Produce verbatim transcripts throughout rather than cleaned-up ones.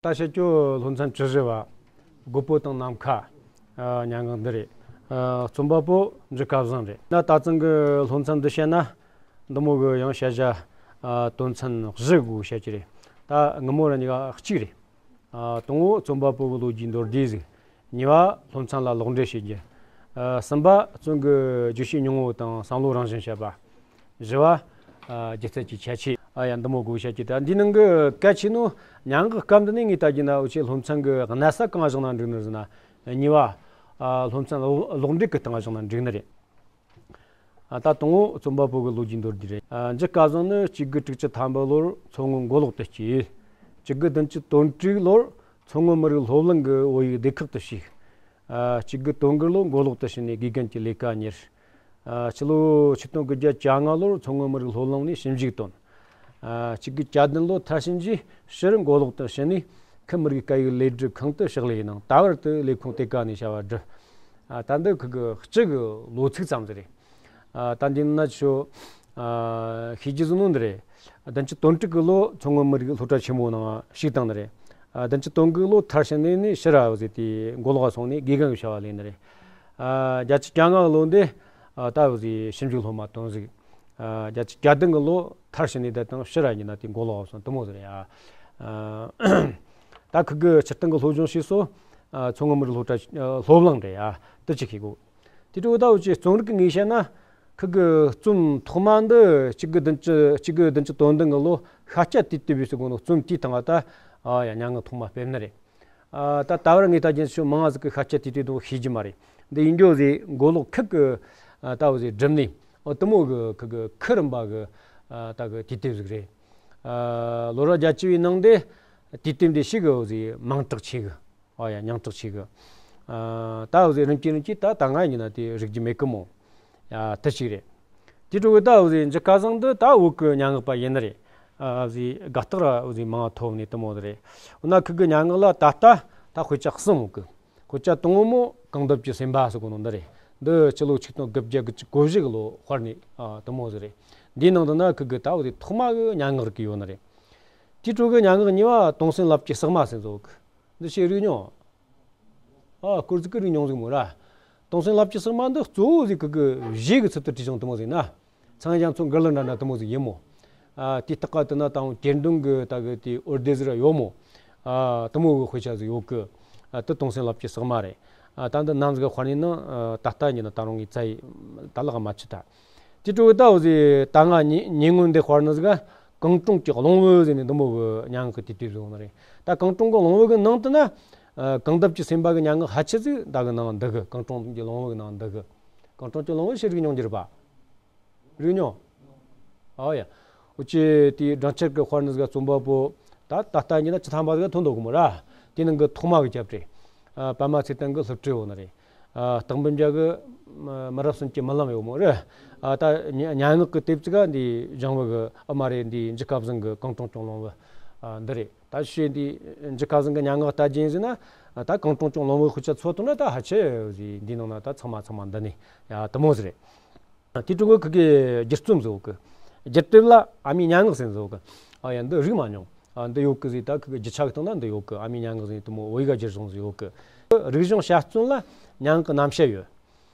ད་བཤད་རྒྱུ་སློབ་ཚན་བཅུ་བཞི་བ། རྒོད་པོ་དང་ནམ་མཁའ། ཨ། སྙན་ངག་འདི་རེད། ཨ། རྩོམ་པ་པོ་འཇུ་སྐལ་བཟང་རེད། ན་ད་ཚང་གི་སློབ་ཚན་འདི་བཤད་ན། འདི་མོ་གི་ཡང་བཤད་བྱ། ཨ། དོན་ཚན་བཞི་དགོས་བཤད་ཀྱི་རེད། ད་ངི་མོ་ར་གཉིས་ཀ་གཅིག་རེད། ཨ། དང་པོ་རྩོམ་པ་པོ་གི་ལོ་རྒྱུས་མདོར་བསྡུས་ཟིག་གཉིས་པ་སློབ་ཚན་ལ་ལོག་འགྲེལ་བྱེད་རྒྱུ། ཨ། གསུམ་པ་རྩོམ་གྱི་བརྗོད་བྱའི་སྙིང་བོ་དང་བསམ་བློ་རང་བཞིན་བཤད་པ། བཞི་བ། ཨ། སྒྱུ་རྩལ་གྱི་ཁྱད་ཆོས། ཨ། ཡ། འདི་མོ་དགོས་བཤད་ཀྱི། ད་འདིའི་ནང་གི་གལ་ཆེ་ནོ། སྙན་ངག་སྐབས་འདི་ནས་ངས་ལྟ་རྒྱུ་ན། འུ་ཆོས་སློབ་ཚན་གྱི་གནད་ས་གང་བཞག་ན་འགྲིག་ནི་ཟེར་ན། གཉིས་པ། ཨ། སློབ་ཚན་ལོག་ལོག་འགྲེལ་གྱི་སྟེང་བཞག་ན་འགྲིག་ནི་རེད། ཨ། ད་དང་པོ་རྩོམ་པ་པོ་གི་ལོ་རྒྱུས་མདོར་བསྡུས་རེད། ཨ། འཇུ་སྐལ་བཟང་ནི་གཅིག་དགུ་དྲུག་ཅུ་ཐམ་པ་ལོར་མཚོ་སྔོན་མགོ་ལོག་ཏུ་སྐྱེས། གཅིག་དགུ་བདུན་ཅུ་དོན་དྲུག་ལོར་མཚོ་སྔོན་མི་རིགས་སློབ་གླིང་གི་བོད་ཡིག་སྡེ་ཁག་ཏུ་ཞུགས། ཨ། གཅིག་དགུ་དོན་དགུ་ལོར་མགོ་ལོག་ཏུ་ཕྱིན་ནས་དགེ་རྒན་གྱི་ལས་ཀ་གཉེར། ཨ། ཕྱི་ལོ་ཆིག་སྟོང་དགུ་བརྒྱ་གྱ་ལྔ་ལོར་མཚོ་སྔོན་མི་རིགས་སློབ་གླིང་ནས་ཞིབ་འཇུག་བཏོན། ཨ། གཅིག་དགུ་གྱ་བདུན་ལོར་མཐར་ཕྱིན་རྗེས་ཕྱིར་མགོ་ལོག་ཏུ་ཕྱིན་ནས་ཁུལ་མི་རིགས་སྐད་ཡིག་ལས་སྒྲུབ་ཁང་དུ་ཕྱག་ལས་གནང་། ད་བར་དུ་ལས་ཁུངས་དེ་ཀ་ནས་བྱ་བ་བསྒྲུབས། ཨ། ད་འདི་ཁུལ་གྱི་སྤྱི་གི་ལོ་ཚིགས་ཙམ་ཟིག་རེད། ཨ། ད་འདི་ན་ཆོ། ཨ། ཤེས་རྒྱུ་ཟིག་ནོ་འདི་རེད། བདུན་ཅུ་དོན་དྲུག་གི་ལོ་མཚོ་སྔོན་མི་རིགས་སློབ་གྲྭ་ཆེན་མོ་ནང་ཞུགས་བཏང་ནི་རེད། ཨ། བདུན་ཅུ་དོན་དགུ་ལོ་མཐར་ཕྱིན་ནས་ནི་ཕྱིར་ར་བཟོས་ཏེ་མགོ་ལོག་སོང་ནས་དགེ་རྒན་གྱི་བྱ་བ་ལས་ནི་རེད། ཨ། བརྒྱད་ཅུ་གྱ་ལྔ་ལོ་འདི། ཨ། ད་བཟོས་ཞིབ་འཇུག་སློབ་མ་དོན་ཟིག་ཨ། བརྒྱད་ཅུ་གྱ་བདུན་གི་ལོ་མཐར་ཕྱིན་ནས་ད་དང་ཕྱིར་ར་ཡིན་ན་དེ་མགོ་ལོག་སོང་དུ་མོ་ཟིག་རེད། ཨ། ད་ཁུལ་གྱི་སྤྱིར་བཏང་གི་སློབ་སྦྱོང་བྱས་སོ། ཨ། མཚོ་སྔོན་མི་རིགས་སློབ་གྲྭ། ཨ། སློབ་གླིང་རེད། ཨ། དུ་ཅིག་ཤེས་དགོས། དེ་འཕྲོ་ད་འུ་ཆོས་རྩོམ་རིག་གི་ངོས་བཤད་ན། ཁུལ་གྱི་རྩོམ་ཐོག་མ་འདི་གཅིག་དགུ་བདུན་ཅུ་གཅིག་དགུ་བདུན་ཅུ་དོན་བདུན་གི་ལོ་ཤཱཀྱ་དུས་དེབ་ཟེར་གོ་ནོ་རྩོམ་དེའི་སྟེང་ང་ད། ཨ་ཡ། སྙན་ངག་ཐོག་མ་སྤེལ་ནི་རེད། ཨ། ད་ད་བར་ངས་ལྟ་རྒྱུ་ཆོ་མང་ང་ཟིག་གིས་ཤཱཀྱ་དུས་དེབ་དེ་ཤེས་རྒྱུ་མ་རེད། འདི་ཡིན་རྒྱུ་ཟིག་མགོ་ལོག་ཁུལ་གྱི། ཨ། ད་བཟོས་སྒྲུབ་གནས། ཨོ། དུ་མོ་གི་ཁུལ་གྱི་ཁུལ་རིམ་པ་གི། ཨ། ད་གི་དུས་དེབ་ཟིག་རེད། ཨ། ལོ་རབས་བརྒྱད་ཅུ་བའི་ནང་དེ་དུས་དེབ་འདི་ཞིག་གི་བཟོས་མིང་གྲགས་ཆེ་གི། ཨོ་ཡ། མིང་གྲགས་ཆེ་གི། ཨ། ད་འུ་ཟེ་རིམ་གྱིས་རིམ་གྱིས་ད་ད་ང་ཡིན་ན་དེ་རིག་རྒྱུ་མེད་གི་མོ། ཡ། དེ་ཞིག་རེད། དེ་འཕྲོ་གི་ད་འུ་ཟེ་འཇུ་སྐལ་བཟང་འདི་ད་བོད་གི་སྙན་ངག་པ་ཡིན་ནི་རེད། ཨ། འུ་ཟེ་དགའ་རྟགས་ར་འུ་ཟེ་མང་ཐོབ་ནི་དུ་མོ་དེ་རེད། འོ་ན་ཁུལ་གི་སྙན་ངག་ལ་ད་ལྟ་ད་དཔེ་ཆ་གསུམ་ཡོད་གི། དཔེ་ཆ་དང་པོ་མོ་གངས་འདབས་ཀྱི་སེམས་པ་ཟེར་གོ་ནོ་འདི་རེད། འདི་སྤྱི་ལོ་ཆིག་སྟོང་དགུ་བརྒྱ་དགུ་བཅུ་གོ་བཞི་གི་ལོ་དཔར་ནི། ཨ། དུ་མོ་ཟིག་རེད། འདིའི་ནང་དུ་ན་ཁུལ་གི་ད་འུ་ཟེ་ཐོག་མ་གི་སྙན་ངག་རིགས་ཡོད་ནི་རེད། དེ་འཕྲོ་གི་སྙན་ངག་གཉིས་པ་དུང་སེང་ལབ་ཀྱི་ཟེགས་མ་ཟེར་ནོ་ཟིག་ཡོད་གི། འདི་ཤེས་རིག་མྱོང་། ཨ། སྐོར་ཟིག་གི་རིག་མྱོང་ཟིག་མོ་ར། དུང་སེང་ལབ་ཀྱི་ཟེགས་མ་འདི་གཙོ་བོ་ཟིག་ཁུལ་གི་གཞས་གི་ཚུལ་དུ་བྲིས་བྱུང་དུ་མོ་ཟིག་ན། ཚངས་དབྱངས་མཚོ་མགུར་གླུ་འདྲ་འདྲ་དུ་མོ་ཟིག་ཡིན་མོ། ཨ། དེའི་སྟེང་ག་དུ་ན་དང་གྱེར་འདོན་གི་ད་གི་དེ་འོར་སྡེ་ཟིག་ར་ཡོད་མོ། ཨ། དུ་མོ་གི་དཔེ་ཆ་ཟིག་ཡོད་གི། ཨ། དེ་དུང་སེང་ལབ་ཀྱི་ཟེགས་མ་རེད། ཨ། ད་འདི་ནམ་ཟིག་ག་དཔར་ནི་ན། ཨ། ད་ལྟ་ཡིན་ན་ད་རུང་ངས་བཙལ་ཡི་ད་ལག་མ་ཆུད་ད། དེ་འཕྲོ་གི་ད་འུ་ཟེ་ད་ང་ཉེ་ཉེ་སྔོན་འདི་དཔར་ནི་ཟིག་ག་གངས་ཀྲུང་གི་གླིང་བུ་ཟེར་ནི་འདི་མོ་གི་སྙན་ངག་གི་དུས་དེབ་ཟིག་ཡོད་ནི་རེད། ད་གངས་ཀྲུང་གི་གླིང་བུ་གི་ནང་དུ་ན། ཨ། གངས་འདབས་ཀྱི་སེམས་པ་གི་སྙན་ངག་ཕལ་ཆེར་ཟིག་ད་གི་ནང་འདུ་གི། གངས་ཀྲུང་གི་གླིང་བུ་གི་ནང་འདུ་གི། གངས་ཀྲུང་གི་གླིང་བུ་ཤེས་རིག་མྱོང་རྒྱུ་རེད་པ། རིག་མྱོང་། ཨོ་ཡ། འུ་ཆོས་དེའི་སྦྲང་ཆར་གི་དཔར་ནི་ཟིག་ག་རྩོམ་པ་པོ། ད་ད་ལྟ་ཡིན་ན་བཅུ་ཐམ་པ་ཟིག་ག་ཐོན་འདུག་གི་མོ་ར། དེ་ནང་གི་ཐོག་མ་གི་རྒྱབ་རེད། ཨ། པདྨ་ཚེ་བརྟན་གི་སློབ་ཁྲིད་འོ་ན་རེད། ཨ། སྟག་འབུམ་རྒྱལ་གི་མི་རབས་གསུམ་གྱི་སྨོན་ལམ་ཡོད་མོ་རེད། ཨ། ད་སྙན་སྙན་ངག་གི་དེབ་ཙི་ག་འདི་ལྗང་བུ་གི། ཨ་མ་རེད། འདི་འཇུ་སྐལ་བཟང་གི་གངས་ཀྲུང་གི་གླིང་བུ། ཨ། འདི་རེད། ད་ཤེས་འདི་འཇུ་སྐལ་བཟང་གི་སྙན་ངག་ལྟ་རྒྱུ་ཡིན་ཟེར་ན། ད་གངས་ཀྲུང་གི་གླིང་བུ་དཔེ་ཆ་ཚོ་བཏང་ན་ད་ཕལ་ཆེར་འདི་ནང་ན་ད་ཚང་མ་ཚང་མ་འདི་ནི་ཡ་དུ་མོ་ཟིག་རེད། དེ་འཕྲོ་གི་ཁུལ་གི་སྒྱུ་རྩོམ་ཟིག་ཡོད་གི། སྒྱུ་དེབ་ལ་ཨ་མའི་སྙན་ངག་ཟེར་ནི་ཟིག་ཡོད་གི། ཨ་ཡ། འདི་རིག་མ་མྱོང་། ཨ། འདི་ཡོད་གི་ཟིག་ད་ཁུལ་གི་རྒྱུ་ཆ་གི་སྟེང་ན་འདི་ཡོད་གི། ཨ་མའི་སྙན་ངག་ཟེར་ནི་དུ་མོ་བོད་ཡིག་ག་བསྒྱུར་སོང་ཟིག་ཡོད་གི། རིག་གཞུང་དཔྱད་རྩོམ་ལ་སྙན་ངག་གི་རྣམ་བཤད་ཡོད།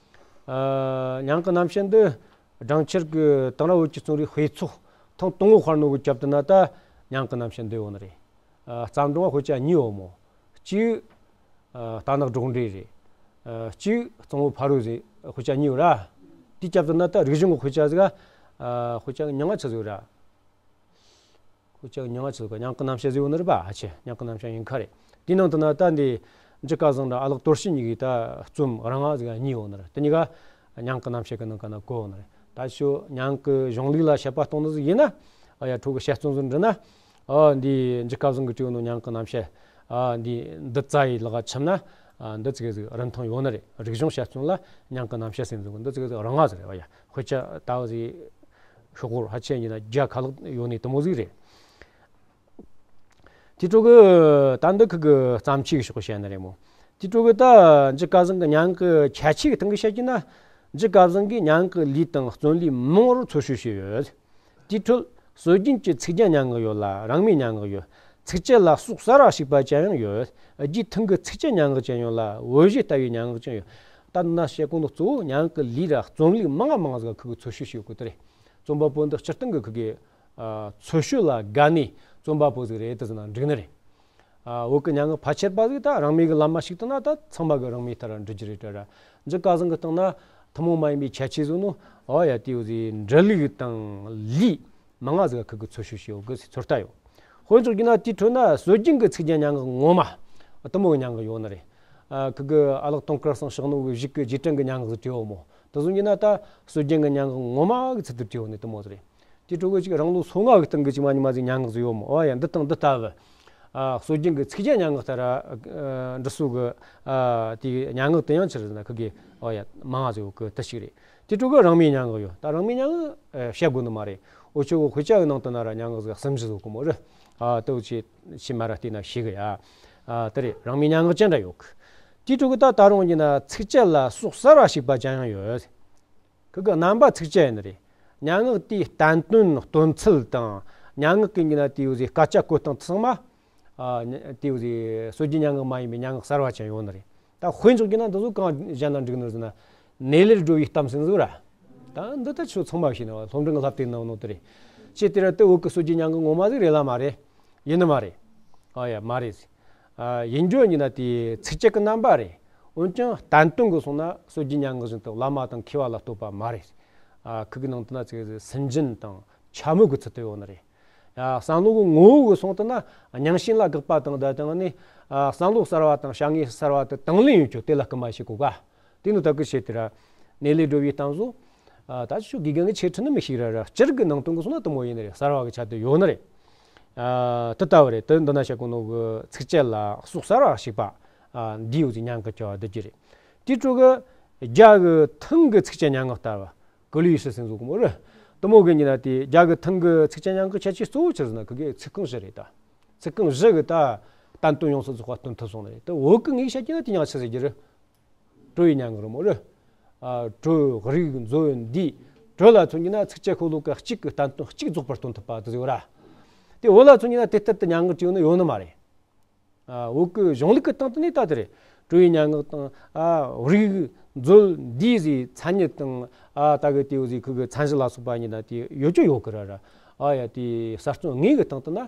ཨ། སྙན་ངག་གི་རྣམ་བཤད་འདི་སྦྲང་ཆར་གི་དེང་རབས་བོད་ཀྱི་རྩོམ་རིག་དཔེ་ཚོགས་ཐེངས་དང་པོ་དཔར་ནོ་གི་རྒྱབ་དུ་ན་ད་སྙན་ངག་གི་རྣམ་བཤད་འདི་ཡོད་ནི་རེད། ཨ། བརྩམས་སྒྲུང་དཔེ་ཆ་གཉིས་ཡོད་མོ། གཅིག་ཨ། རྟ་ནག་སྒྲོག་འགྲེལ་རེད། ཨ། གཅིག་གཙང་བོ་ཕ་རོལ་ཟེར་དཔེ་ཆ་གཉིས་ཡོད་ར། དེའི་རྒྱབ་དུ་ན་ད་རིག་གཞུང་གི་དཔེ་ཆ་ཟིག་ག། ཨ། དཔེ་ཆ་མྱིང་ང་ཆི་ཟིག་ཡོད་ར། དཔེ་ཆ་མྱིང་ང་ཆི་ཟིག་ག། སྙན་ངག་གི་རྣམ་བཤད་ཟིག་ཡོད་ནི་རེད་པ། ཨ་ཆེ། སྙན་ངག་གི་རྣམ་བཤད་ཡིན་ཁ་རེད། དེའི་ནང་དུ་ན་ད་འདི་འཇུ་སྐལ་བཟང་དང་ཨ་ལགས་དོར་ཞི་གཉིས་ཀྱི་ད་རྩོམ་རང་དབང་ཟིག་གཉིས་ཡོད་ནི་རེད། དེ་གཉིས་ཀ་སྙན་ངག་གི་རྣམ་བཤད་ཀྱི་ནང་ག་ན་བཀོད་ཡོད་ནི་རེད། ད་ཞོ་སྙན་ངག་གི་གཞུང་ལུགས་ལ་དཔྱད་པ་གཏོང་ནི་ཟིག་ཡིན་ན། ཨ་ཡ། འཕྲོ་གི་དཔྱད་རྩོམ་ཟིག་འབྲི་ན། ཨ། འདི་འཇུ་སྐལ་བཟང་གིས་བྲིས་ཡོད་ནོ་སྙན་ངག་གི་རྣམ་བཤད། ཨ། འདི་འདི་བཙལ་ཡི་ལག་ཁྱིམ་ན། ཨ། འདི་ཙི་གེ་ཟིག་རིན་ཐང་ཡོད་ནི་རེད། རིག་གཞུང་དཔྱད་རྩོམ་ལ་སྙན་ངག་གི་རྣམ་བཤད་ཟེར་ནི་ཟིག་འདི་ཙི་གེ་ཟིག་རིང་ང་ཟིག་རེད་བ་ཡ། དཔེ་ཆ་ད་བ་ཟིག་ཤོག་སྒོར་ཕལ་ཆེར་ཡིན་ན་བརྒྱ་ཁ་ལྷག་ཡོད་ནི་དུ་མོ་ཟིག་རེད། དེ་འཕྲོ་གི་ད་འདི་ཁུལ་གི་བརྩམས་ཆོས་ཀྱི་ཕྱོགས་བཤད་ནི་རེད་མོ། དེ་འཕྲོ་གི་ད་འཇུ་སྐལ་བཟང་གི་སྙན་ངག་གི་ཁྱད་ཆོས་ཀྱི་སྟེང་གི་བཤད་ཀྱི་ན། འཇུ་སྐལ་བཟང་གིས་སྙན་ངག་གི་ལུས་དང་རྩོམ་ལུས་མང་བོར་འཚོལ་ཞིབ་བྱས་ཡོད། དེའི་ཁྲོད་སྲོལ་རྒྱུན་གྱི་ཚིག་རྒྱན་སྙན་ངག་ཡོད་ལ། རང་མོས་སྙན་ངག་ཡོད། ཚིགས་བཅད་ལ་སོགས་གསར་བ་ཞིག་པ་ཅན་ཡང་ཡོད། རྒྱུའི་ཐང་གི་ཚིགས་བཅད་སྙན་ངག་ཅན་ཡོད་ལ། འོས་གཞི་ལྟ་བུའི་སྙན་ངག་ཀྱང་ཡོད། ད་ནི་ན་བཤད་གོ་ནོ་གཙོ་བོ་སྙན་ངག་གི་ལུས་ར་རྩོམ་ལུགས་མང་ང་མང་ང་ཟིག་ཁུ་གི་འཚོལ་ཞིབ་བྱེད་དགོས་དེ་རེད། རྩོམ་པ་པོ་འདི་སྤྱིར་བཏང་གི་ཁུ་གི་ཨ་འཚོལ་ཞིབ་ལ་དགའ་ནི་རྩོམ་པ་པོ་ཟིག་རེད་དེ་ཟེར་ན་འགྲིག་ནི་རེད། ཨ་བོད་གི་སྙན་ངག་ཕལ་ཆེར་པ་ཟིག་ད་རང་མོས་གི་ལམ་མ་ཞིག་བཏང་ན་ད་ཚང་མ་གི་རང་མོས་ལྟར་འགྲིག་རྒྱུ་རེད་དྲ་ར། འཇི་ག་ཟིག་གི་སྟེང་ན་ཐུན་མོང་མ་ཡིན་པའི་ཁྱད་ཆོས་ཟིག་ནོ། ཨོ་ཡ་དེའུ་ཟིག་འབྲི་ལུགས་དང་ལུས་མང་ང་ཟིག་ཁུ་གི་འཚོལ་ཞིབ་བྱེད་དགོས་ཟིག་ཚོད་ལྟ་ཡོད། དཔེ་འཇོག་རྒྱུ་ན་དེའི་ཁྲོད་ན་སྲོལ་རྒྱུན་གྱི་ཚིགས་བཅད་སྙན་ངག་ངོ་མ་དུ་མོ་གི་སྙན་ངག་ཡོད་ནི་རེད། ཨ་ཁུ་གི་ཨ་ལགས་དུང་དཀར་ཚང་ཕྱག་ནོ་གི་གཞུག་གི་རྗེས་དྲན་གྱི་སྙན་ངག་ཟིག་བྲིས་ཡོད་མོ། དེ་ཟུང་གི་ན་ད་སྲོལ་རྒྱུན་གྱི་སྙན་ངག་ངོ་མ་གི་ཚུལ་དུ་བྲིས་ཡོད་ནི་དུ་མོ་ཟིག་རེད། དེའི་ཁྲོད་གི་ཅིག་རང་ལོ་སོ་ལྔ་གི་སྟེང་གི་ཅིག་མ་ཉི་མ་ཟིག་སྙན་ངག་ཟིག་ཡོད་མོ། ཨོ་ཡ་འདི་དང་འདི་ལྟ་བུ། ཨ་སྲོལ་རྒྱུན་གྱི་ཚིགས་བཅད་སྙན་ངག་ལྟར་ཨ་འབྲི་སྲོལ་གི་ཨ་དེའི་སྙན་ངག་དེ་ཡང་ཆི་རེད་ཟེར་ན་ཁུ་གི་ཨོ་ཡ་མང་ང་ཟིག་ཡོད་གི་དེ་ཞིག་རེད། དེའི་ཁྲོད་གི་རང་མོས་སྙན་ངག་ཡོད། ད་རང་མོས་སྙན་ངག་ཨ་བཤད་དགོས་ནི་མ་རེད། འུ་ཆོ་གི་དཔེ་ཆ་གི་ནང་དུ་ན་ར་སྙན་ངག་ཟིག་གསུམ་བཞི་ཟིག་གོ་མོ་རེད། ཨ་དེ་འུ་ཆོས་ཕྱི་མ་ར་བལྟས་ན་ཤེས་གི་ཡ། ཨ་དེ་རེད། རང་མོས་སྙན་ངག་ཅན་འདྲ་ཡོད་གི། དེའི་ཁྲོད་གི་ད་ད་རུང་ཡིན་ན་ཚིགས་བཅད་ལ་སོགས་གསར་བ་ཞིག་པ་ཅན་ཡང་ཡོད། ཁུ་གི་རྣམ་པ་ཚིགས་བཅད་ཡིན་ནི་རེད། སྙན་ངག་དེའི་བསྟན་དོན་སྟོན་ཚུལ་དང་སྙན་ངག་གི་ཡིན་ན་དེའུ་ཟིག་སྐད་ཆ་བཀོད་སྟངས་ཚང་མ། ཨ་དེའུ་ཟིག་སྲོལ་རྒྱུན་སྙན་ངག་མ་ཡིན་པའི་སྙན་ངག་གསར་བ་ཅན་ཡོད་ནི་རེད། ད་དཔེ་འཇོག་རྒྱུ་ན་འདི་ཚོ་གང་གཞན་ན་འགྲིག་ནི་ཟེར་ན། ནེ་ལེར་སྒྲོལ་བའི་གཏམ་ཟེར་ཟིག་ར། ད་འདི་ད་ཆོ་ཚང་མ་ཤེས་ནི་བ། སློབ་འབྲིང་གི་བསླབ་དེབ་ནང་ནོ་དེ་རེད། ཅེས་དེ་ར་དེ་བོད་གི་སྲོལ་རྒྱུན་སྙན་ངག་ངོ་མ་ཟིག་རེད་ལ་མ་རེད། ཡིན་ནི་མ་རེད། ཨ་ཡ་མ་རེད། ཨ་ཡིན་རྒྱུ་ཡིན་ན་དེ་ཚིགས་བཅད་ཀྱི་རྣམ་པ་རེད། འོན་ཀྱང་བསྟན་དོན་གྱི་སོང་ན་སྲོལ་རྒྱུན་སྙན་ངག་བཞིན་དུ་བླ་མ་དང་མཁས་པ་ལ་ལྟོས་པ་མ་རེད། ཨ་ཁུ་གི་ནང་དུ་ན་ཚིག་སུན་འབྱིན་དང་འཕྱ་སྨོད་ཀྱི་ཚུལ་དུ་ཡོད་ནི་རེད། ཨ་བསམ་བློ་གི་ངོ་བོ་གི་སོང་དུ་ན་རྙིང་ཞེན་ལ་དགག་པ་དང་ད་དང་ནི། ཨ་བསམ་བློ་གསར་བ་དང་བྱ་དངོས་གསར་བ་དེ་དང་ལེན་ཡོད་རྒྱུ་དེ་ལ་སྐུལ་མ་བྱེད་གོ་ག། དེ་ནི་ད་གི་བྱེད་དེ་ར། ནེ་ལེར་སྒྲོལ་བའི་གཏམ་བཟོ། ཨ་ད་ཆུ་དགེ་རྒན་གྱི་ཆེ་ཁྲི་ནི་མི་ཤེས་ར་ར། སྤྱིར་གི་ནང་དོན་གི་སོང་ན་དུ་མོ་ཡིན་ནི་རེད། གསར་བ་གི་ཆ་དེ་ཡོད་ནི་རེད། ཨ་དེ་ལྟ་བུ་རེད། དེ་འདི་ན་བཤད་གོ་ནོ་གི་ཚིགས་བཅད་ལ་སོགས་གསར་བ་ཞིག་པ། ཨ་འདི་ཡོད་ཟིག་སྙན་གི་ཅོ་བ་འདི་གི་རེད། དེའི་ཁྲོད་གི་རྒྱ་གི་ཐང་གི་ཚིགས་བཅད་སྙན་ངག་ལྟ་བུ། གི་ལུས་ཤི་སེང་ཟོ་གི་མོ་རེད། དུ་མོ་གི་ཉིན་ན་དེ་རྒྱ་གི་ཐང་གི་ཚིགས་བཅད་སྙན་ངག་གི་ཁྱད་ཆོས་གཙོ་བོ་ཆི་ཟེར་ན་ཁི་གི་ཚིག་རྐང་བཞི་རེད་ད། ཚིག་རྐང་བཞི་གི་ད་བསྟན་དོན་ཡོངས་སུ་རྫོགས་པ་སྟོན་ཐུབ་སོང་ནི་རེད། དེ་བོད་གི་ངོས་བཤད་རྒྱུ་ན་དེ་ཡང་ཆི་ཟེར་རྒྱུ་རེད། གྲོལ་བའི་སྙན་ངག་རེད་མོ་རེད། ཨ་གྲོལ་རིག་མཛོད་འདས། གྲོལ་ལ་མཚོན་རྒྱུ་ན་ཚིགས་བཅད་ཤོ་ལོ་ཀ་གཅིག་གི་བསྟན་དོན་གཅིག་རྫོགས་པར་སྟོན་ཐུབ་པ་དེ་ཟེར་བ་ར། དེ་འོལ་ལ་མཚོན་རྒྱུ་ན་དེ་ལྟར་དུ་སྙན་ངག་བྲིས་ནི་ཡོད་ནི་མ་རེད། ཨ་བོད་ཀྱི་གཞུང་ལུགས་ཀྱི་སྟེང་དུ་ནི་ད་དེ་རེད། གྲོལ་བའི་སྙན་ངག་དང་ཨ་རིག་མཛོད་འདས་ཟེར་མཚན་ཉིད་དང་ཨ་ད་གི་དེའུ་ཟེར་ཁུ་གི་མཚན་གཞི་ལ་སོགས་པ་ཉིད་ན་དེ་ཡོད་ཀྱི་ཡོད་ཀི་ར་ར། ཨ་ཡ་དེ་གསར་རྩོམ་དངོས་ཀྱི་སྟེང་དུ་ན་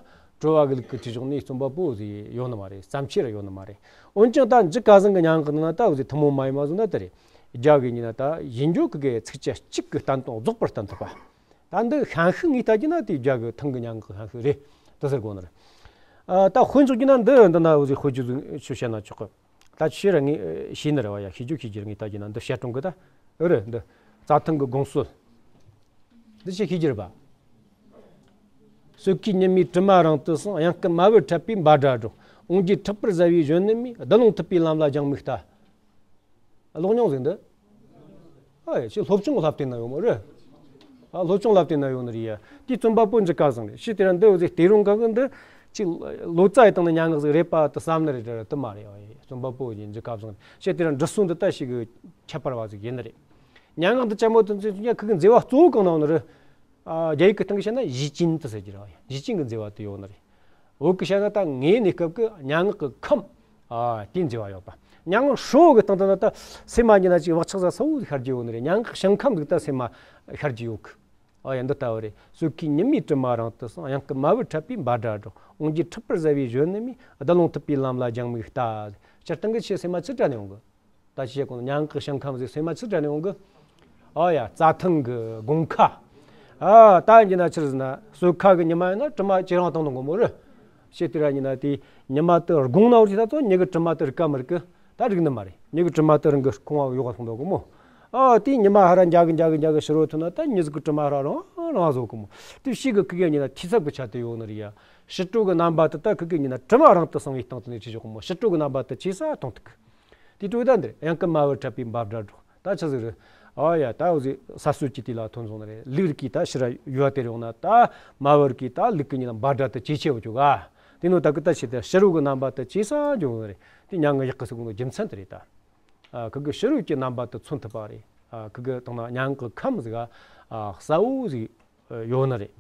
གྲོལ་བ་གི་ལུགས་ཀྱི་བྲིས་གཞུང་ནི་རྩོམ་པ་པོ་ཟེར་ཡོད་ནི་མ་རེད། བརྩམས་ཆོས་ར་ཡོད་ནི་མ་རེད། འོན་ཀྱང་ད་འཇི་ག་ཟིང་གི་སྙན་ངག་ནང་ན་ད་འུ་ཟེར་ཐུན་མོང་མ་ཡིན་མ་ཟིག་ན་དེ་རེད། རྒྱ་གི་ཉིད་ན་ད་ཡིན་རྒྱུ་ཁུ་གི་ཚིགས་བཅད་གཅིག་གི་བསྟན་དོན་རྫོགས་པར་བསྟན་ཐུབ་པ། ད་འདི་ཤན་ཤུགས་ངས་ལྟ་རྒྱུ་ན་དེ་རྒྱ་གི་ཐང་གི་སྙན་ངག་ཤན་ཤུགས་རེད་དེ་ཟེར་དགོས་ནི་རེད། ཨ་ད་དཔེ་འཇོག་རྒྱུ་ན་འདི་འདི་ན་འུ་ཟེར་དཔེ་རྒྱུ་ཟིག་ཆུ་བཤད་ན་ཆོག་གི། ད་ཆུ་ར་ངས་ཤེས་ནི་རེད་བ་ཡ། ཤེས་རྒྱུ་ཤེས་རྒྱུ་ངས་ལྟ་རྒྱུ་ན་འདི་བཤད་གྲོང་གི་ད་ཨུ་རེད། འདི་རྩྭ་ཐང་གི་དགོང་སོལ། འདི་ཆི་ཤེས་རྒྱུ་རེད་པ། སོས་ཀའི་ཉི་མའི་དྲི་མ་རང་དུ་སངས། གཡང་སྐུད་དམར་བོས་འཁྲབ་པའི་འབའ་སྒྲ་སྒྲོག། འོང་རྒྱུའི་ཕྲག་པར་ཟ་བའི་གཞོན་ནུ་མས། རྡུལ་ལོང་ཐུབ་པའི་ལམ་ལ་རྒྱང་མིག་ལྟ། ཀློག་མྱོང་ཟིག་འདི། ཨ་ཡ་ཁྱེད་སློབ་ཆུང་བསླབ་དེ་ན་ཡོད་མོ་རེད། ཨ་སློབ་ཆུང་བསླབ་དེ་ན་ཡོད་ནི་རེད་ཡ། དེའི་རྩོམ་པ་པོ་འཇི་ག་ཟིང་རེད། ཤི་དེ་ར་འདི་འུ་ཟེར་སྟེ་རུང་གང་གི་འདི། ཅིག་ལོ་ཙཱ་ཡི་སྟེང་ནས་སྙན་ངག་ཟིག་རེད་པ་དུ་བསམ་ནི་རེད་དྲ་དུ་མ་རེད། ཨ་ཡ་རྩོམ་པ་པོ་ཡིན་འཇི་ག་ཟིང་རེད། ཤི་དེ་ར་འབྲི་སྲོལ་འདི་ལྟ་ཞིག་གི་ཁྱད་པར་བ་ཟིག་ཡིན་ནི་རེད། སྙན་ངག་འདི་ཅན་མོ་དུ་འཛིན་ཚུལ་ཁུ་གི་མཛེས་པ་གཙོ་བོ་གང་ན་ཡོད་ནི་རེད། ཨ་རྒྱ་ཡིག་གི་སྟེང་གི་བཤད་ན་ཞི་ཅིན་དུ་ཟེར་གྱི་རེད། ཨ་ཡ་ཞི་ཅིན་གི་མཛེས་པ་དུ་ཡོད་ནི་རེད། བོད་ཀྱི་བཤད་ན་ད་ངའི་གནས་སྐབས་ཀྱི་སྙན་ངག་གི་ཁམས། ཨ་དེའི་མཛེས་པ་ཡོད་པ། སྙན་ངག་ཧྲིལ་བོ་གི་སྟེང་དུ་ན་ད་སེམས་མ་ཉིད་ན་ཅིག་བག་ཆགས་ཟ་ས་བོ་ཤར་གྱི་ཡོད་ནི་རེད། སྙན་ངག་ཞིང་ཁམས་འདུག་ད་སེམས་མ་ཤར་གྱི་ཡོད་གི། ཨ་ཡ་འདི་ལྟ་བུ་རེད། སོས་ཀའི་ཉི་མའི་དྲི་མ་རང་དུ་སངས། གཡང་སྐུད་དམར་བོས་འཁྲབ་པའི་འབའ་སྒྲ་སྒྲོག། འོང་རྒྱུའི་ཕྲག་པར་ཟ་བའི་གཞོན་ནུ་མས། རྡུལ་ལོང་ཐུབ་པའི་ལམ་ལ་རྒྱང་མིག་ལྟ། སྤྱིར་བཏང་གི་ཆེ་སེམས་མ་ཆི་དྲན་ནས་འོང་གི། ད་ཅི་བྱེད་གོང་སྙན་ངག་གི་ཞིང་ཁམས་ཟིག་སེམས་མ་ཆི་དྲན་ནས་འོང་གི། ཨ་ཡ་རྩྭ་ཐང་གི་དགོང་ཁ། ཨ་ད་ཡིན་ན་ཆི་ཟེར་ན་སོས་ཀ་གི་ཉི་མ་ཡིན་ན་དྲི་མ་ཇེ་རིང་བཏང་དང་གོ་མོ་རེད། ཤེས་དེ་ར་ཡིན་ན་དེ་ཉི་མ་དེ་དགོང་ན་བར་གྱི་ད་ཚོ་མྱི་གི་དྲི་མ་དེ་རིག་ག་མི་རིག་གི། ད་རིག་ནི་མ་རེད། མྱི་གི་དྲི་མ་དེ་རང་གི་ཁོང་བ་ཡོག་ག་སོང་དང་གོ་མོ། ཨ་དེ་ཉི་མ་ཧ་ར་འཇག་གི་འཇག་གི་འཇག་གི་ཕྱི་རོལ་ཐོན་ན་ད་མྱི་ཟིག་གི་དྲི་མ་ཧ་ར་རང་རང་བཟོ་གོ་མོ། དེ་ཤེས་གི་ཁི་གེ་ཡིན་ན་འཐུས་ཚབ་གི་ཆ་དེ་ཡོད་ནི་རེད་ཡ། ཕྱི་དྲོ་གི་རྣམ་པ་དེ་ད་ཁི་གེ་ཡིན་ན་དྲི་མ་རང་དུ་སངས་པའི་སྟེང་དུ་ནས་ཅི་བྱེད་གོ་མོ། ཕྱི་དྲོ་གི་རྣམ་པ་དེ་ཇེ་སྲ་གཏོང་ཐུབ་གི། དེ་དྲུག་ད་འདིར་གཡང་སྐུད་དམར་བོས་འཁྲབ་པའི་འབའ་སྒྲ་སྒྲོག། ད་ཆི་ཟིག་རེད། ཨ་ཡ་ད་འུ་ཟིག་ས་སྲོད་ཀྱི་དུས་ལ་ཐོན་སོང་ནི་རེད། ལུག་རིགས་ཀྱི་ད་ཕྱི་ར་ཡུལ་བ་དེར་ཡོང་ན་ད་དམར་བོ་རིགས་ཀྱི་ད་ལུག་གི་ཉིན་ལ་འབའ་སྒྲ་དེ་ཇེ་ཆེ་བ་བཅུག་ག། དེ་ནོ་ད་གི་ད་ཆི་དེ་ཕྱི་རོལ་གི་རྣམ་པ་དེ་ཇེ་སྲ་འགྱོ་གི་རེད། དེ་མྱ་ངན་ཡག་གི་ཟེར་གོ་ནོ་རྒྱུ་མཚན་དེ་རེད་ད། ཨ་ཁི་གི་ཕྱི་རོལ་གྱི་རྣམ་པ་དེ་མཚོན་ཐུབ་པ་རེད། ཨ་ཁི་གི་དང་ན་མྱ་ངན་གི་ཁམས་ཟིག་ག་ཨ་གསལ་བོ་ཟིག་ཡོད་ནི་རེད།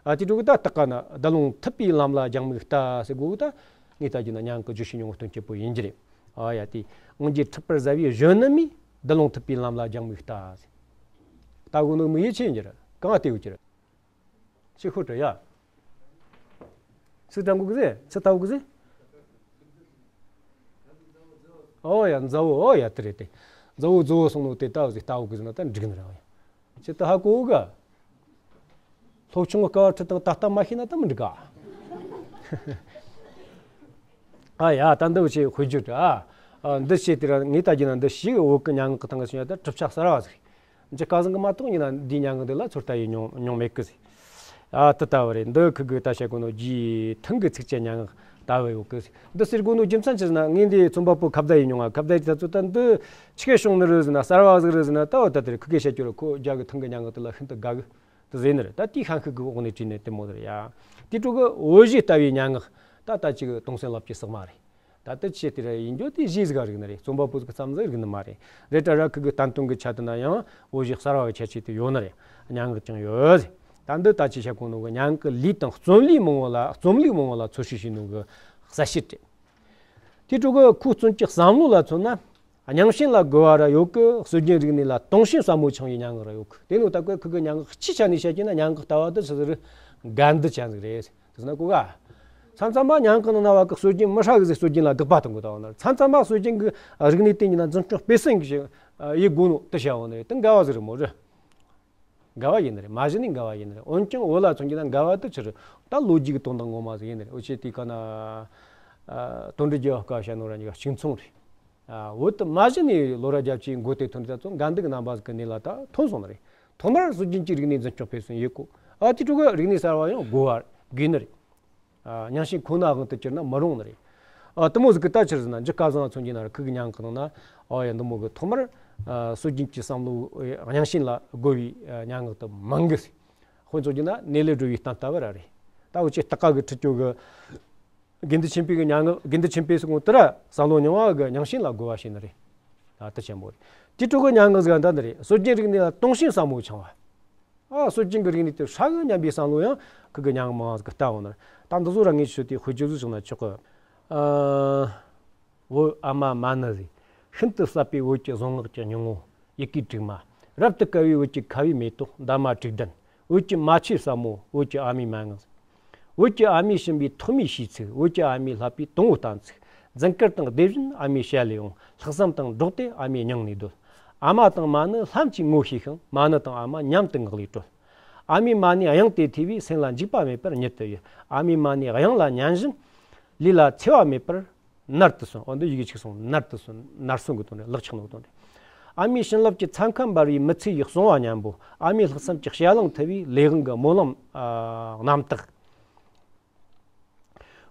ཨ་དེ་འགྲོ་གི་ད་ད་ག་ན་བདུད་ལུང་ཐུབ་པའི་ལམ་ལ་རྒྱང་མིག་ལྟ་ཟེར་གོ་གི་ད། ངས་ལྟ་རྒྱུ་ན་མྱང་གི་བརྗོད་བྱའི་སྙིང་པོ་སྟོན་སྤྱད་པོ་ཡིན་གྱི་རེད། ཨ་ཡ་དེ་དབང་གིས་འཁྲིད་པར་བཟའ་བའི་གཞོན་ནུ་མས། བདུད་ལུང་ཐུབ་པའི་ལམ་ལ་རྒྱང་མིག་ལྟ་ཟེར། ལྟ་གོ་ནོ་མི་ཡིད་ཆེས་ཡིན་གྱི་རེད། གང་ལྟེ་གོ་གྱི་རེད། ཆི་ཁོ་དྲ་ཡ། ཚིག་དྲང་གོ་གི་ཟེ། ཚིག་ལྟ་གོ་གི་ཟེ། ཨོ་ཡ་མཛའ་བོ། ཨོ་ཡ་དེ་རེད་དེ། མཛའ་བོ་མཛའ་བོ་སོང་ནོ་དེ་ལྟ་བུ་ཟིག་ལྟ་བུ་གི་ཟིན་ན་ད་འགྲིག་ནི་རེད། ཨོ་ཡ་ཅི་ལྟ་ཧ་གོ་ག། སློབ་ཆུང་གི་སྐབས་ཁྲིད་དང་ད་ལྟ་མ་ཤེས་ན་ད་མི་འགྲིག་ག། ཨ་ཡ་ད་འདི་བྱས་དཔེ་བརྗོད་ཨ། ཨ་འདི་བྱས་དེ་ར་ངས་ལྟ་རྒྱུ་ན་འདི་ཞིག་བོད་གི་མྱ་ངག་གི་ཐང་གི་སོང་ཡ་ད་གྲུབ་ཆ་གསར་བ་ཟིག། འཇི་སྐལ་བཟང་གི་མ་གཏོགས་ཡིན་ན་འདིའི་མྱ་ངག་འདི་ལ་ཚོད་ལྟ་ཡེ་མྱོང་མྱོང་མེད་གི་ཟིག། ཨ་དེ་ལྟ་བུ་རེད། འདི་ཁུ་གི་ད་བཤད་གོ་ནོ་རྒྱུའི་ཐང་གི་ཚིགས་བཅད་མྱ་ངག་ལྟ་བུ་ཡོད་གི་ཟིག། འདི་ཟེར་གོ་ནོ་རྒྱུ་མཚན་ཆི་ཟེར་ན་ངས་འདི་རྩོམ་པ་པོ་ཁ་བརྡ་ཡེ་མྱོང་ང་། ཁ་བརྡ་ཡེ་ད་ཚོད་ད་འདི་ཆི་གེ་བྱུང་ནི་རེད་ཟེར་ན་གསར་བ་ཟིག་རེད་ཟེར་ན་ད་འོ་ད་དེ་རེད། ཁུ་གེ་བཤད་རྒྱུ་རེད། ཁོ་རྒྱ་གི་ཐང་གི་མྱ་ངག་དེ་ལ་ཤིན་ཏུ་དགའ་གི། དེ་ཟེར་ནི་རེད། ད་དེའི་ཤན་ཤུགས་ཀྱི་འོག་ནས་བྲིས་ནས་དེ་མོ་རེད་ཡ། དེ་འཕྲོ་གི་བོད་གཞས་ལྟ་བུའི་མྱ་ངག་ད་ལྟ་ཅིག་དུང་སེང་ལབ་ཀྱི་ཟེར་མ་རེད། ད་ལྟ་ཆེ་དེ་ར་ཡིན་རྒྱུ་དེ་གཞས་ཟིག་རིག་ནི་རེད། རྩོམ་པ་པོ་ཟིག་ཙམ་ཟིག་རིག་ནི་མ་རེད། རེད་དྲ་ར་ཁུ་གི་བསྟན་དོན་གྱི་ཆ་དེ་ན་ཡང་བོད་གཞས་གསར་བ་གི་ཁྱད་ཆོས་དེ་ཡོད་ནི་རེད། མྱ་ངག་ཀྱང་ཡོད་ཟེར། ད་འདི་ད་ཅི་བཤད་གོ་ནོ་གི་མྱ་ངག་གི་ལུས་དང་རྩོམ་ལུས་མང་བོ་ལ་རྩོམ་ལུས་མང་བོ་ལ་ཚོད་དཔྱད་བྱས་ནོ་གི་གསལ་བཤད་རེད། དེ་འཕྲོ་གི་ཁོའི་རྩོམ་གྱི་བསམ་བློ་ལ་མཚོན་ན། རྙིང་ཞེན་ལ་རྒོལ་བ་ར་ཡོད་གི། སྲོལ་རྒྱུན་རིག་གནས་ལ་དུང་ཞེན་ཟབ་མོ་འཆང་བའི་མྱ་ངག་ར་ཡོད་གི། དེ་ནོ་ད་ཀོས་ཁུ་གི་མྱ་ངག་སྤྱིའི་ཆ་ནས་བཤད་ཀྱི་ན་མྱ་ངག་ལྟ་བ་དེ་ཆི་ཟིག་རེད། འགལ་འདུ་ཅན་ཟིག་རེད། དེ་ཟེར་ན་གོ་ག། མཚམས་མཚམས་མ་མྱ་ངག་གི་ནང་ན་བ་གི་སྲོལ་རྒྱུན་མི་ཧྲ་གི་ཟིག་སྲོལ་རྒྱུན་ལ་དགག་པ་གཏོང་གི་ད་བ་ན། མཚམས་མཚམས་མ་སྲོལ་རྒྱུན་གི་རིག་གནས་དེ་ཉིད་ན་འཛིན་སྐྱོང་སྤེལ་གསུམ་གི་ཡེ་དགོས་ནོ་དེ་བཤད་བ་ནི་རེད། དེ་འགལ་བ་ཟིག་རེད་མོ་རེད། འགལ་བ་ཡིན་ནི་རེད། མ་གཞི་ནས་འགལ་བ་ཡིན་ནི་རེད། འོན་ཀྱང་བོད་ལ་མཚོན་གྱི་ན་འགལ་བ་དེ་ཆི་རེད། ད་ལོ་རྒྱུས་ཀྱི་དོན་དང་ངོ་མ་ཟིག་ཡིན་ནི་རེད། འུ་ཆོས་དེའི་ཁ་ན་ཨ་དོན་འགྲུབ་རྒྱལ་བ་སྐབས་བཤད་ནོ་ར་གཉིས་ཀ་གཅིག་མཚུངས་རེད། ཨ་བོད་དུ་མ་གཞི་ནས་ལོ་ར་བརྒྱད་ཅུའི་འགོ་དེ་ཐོན་ད་ཚོ་འགལ་འདུ་གི་རྣམ་པ་ཟིག་གི་གནས་ལ་ད་ཐོན་སོང་ནི་རེད། ཐོག་མར་སྲོལ་རྒྱུན་གྱི་རིག་གནས་འཛིན་སྐྱོང་སྤེལ་གསུམ་ཡེ་དགོས། ཨ་དེ་འཕྲོ་གི་རིག་གནས་གསར་བ་ཡང་དགོས་བ་དགོས་ནི་རེད། ཨ་རྙིང་ཞེན་ཁོ་ན་དབང་དུ་གྱུར་ན་མི་རུང་ནི་རེད། ཨ་དེ་མོ་ཟིག་གི་ད་ཆི་རེད་ཟེར་ན་འཇི་སྐལ་བཟང་མཚོན་གྱི་ན་ར་ཁུ་གི་མྱ་ངག་གི་ནང་ན་ཨ་ཡ་འདི་མོ་གི་ཐོག་མར་ཨ་སྲོལ་རྒྱུན་གྱི་བསམ་བློ་ཨེ་རྙིང་ཞེན་ལ་རྒོལ་བའི་ཨ་མྱ་ངག་དེ་མང་གི་ཟེར། དཔེ་མཚོན་གྱི་ན་ནེ་ལེ་འགྲོ་བའི་གཏམ་ལྟ་བུ་ར་རེད། ད་འུ་ཆོས་སྟག་ཀ་གི་ཁྲིད་སྐྱོ་གི་དགེ་འདུན་ཆོས་འཕེལ་གི་མྱ་ངག་དགེ་འདུན་ཆོས་འཕེལ་ཟེར་གོ་དེ་ར་བསམ་བློ་རྙིང་བ་གི་རྙིང་ཞེན་ལ་རྒོལ་བ་བྱེད་ནི་རེད། ད་དེ་ཆེན་པོ་རེད། དེ་འཕྲོ་གི་མྱ་ངག་ཟིག་འདི་འདི་རེད། སྲོལ་རྒྱུན་རིག་གནས་ལ་དུང་ཞེན་ཟབ་མོ་འཆང་བ། ཨ་སྲོལ་རྒྱུན་གྱི་རིག་གནས་དེ་ཧྲ་གི་སྙམ་པའི་བསམ་བློ་ཡང་ཁུ་གི་མྱ་ངག་མང་ཟིག་གི་ལྟ་འོང་ནི་རེད། ད་འདི་ཚོ་ར་ངས་ཆུ་དེ་དཔེ་བརྗོད་ཟིག་བྱུང་ན་ཆོག་གི། ཨ། བོད་ཨ་མ་མ་ཎི་ཟེར། ཤིན་ཏུ་ཟབ་པའི་བོད་ཀྱི་གཟུངས་སྔགས་ཀྱི་སྙིང་པོ། ཡི་གེ་དྲུག་མ། རབ་ཏུ་དཀར་བའི་བོད་ཀྱི་ཁ་བའི་མེ་ཏོག་འདབ་མ་དྲུག་ལྡན། བོད་ཀྱི་མ་ཆོས་ཟབ་མོ། བོད་ཀྱི་ཨ་མའི་མན་ངག་ཟེར། བོད་ཀྱི་ཨ་མའི་བྱིན་པའི་ཐོག་མའི་ཤེས་ཚིག། བོད་ཀྱི་ཨ་མའི་བསླབ་པའི་དང་པོའི་གཏམ་ཚིག། རྫུན་དཀར་དང་སྡེ་བཞིན་ཨ་མའི་ཞལ་ལས་འོང་། ལྷག་བསམ་དང་འགྲོགས་ཏེ་ཨ་མའི་སྙིང་ནས་བརྡོལ། ཨ་མ་དང་མ་ཎི་ལྷམ་གྱིས་ངོ་ཤེས་ཤིང་། མ་ཎི་དང་ཨ་མ་མཉམ་དུ་ངག་ལས་གྲོལ། ཨ་མའི་མ་ཎི་དབྱངས་དེ་ཐོས་པས། སེམས་ལ་འཇིགས་པ་མེད་པར་ཉིད་དུ་ཡོད། ཨ་མའི་མ་ཎི་དབྱངས་ལ་ཉན་བཞིན། ལུས་ལ་འཚེ་བ་མེད་པར་ནར་དུ་སོན། འོ་འདི་ཡི་གེ་གཅིག་སོང་། ནར་དུ་སོན། ནར་སོན་གི་དོན་རེད། ལག་ཆགས་ནོ་གི་དོན་རེད། ཨ་མའི་བྱིན་རླབས་ཀྱི་ཚ་ཁ་འབར་བའི་མི་ཚེ་ཡི་གསང་བ་སྙན་པོ། ཨ་མའི་ལྷག་བསམ་གྱི་བཤད་གླེང་ཐུབ་པའི་ལས་དབང་གི་སྨོན་ལམ་ཨ་རྣམ་དག།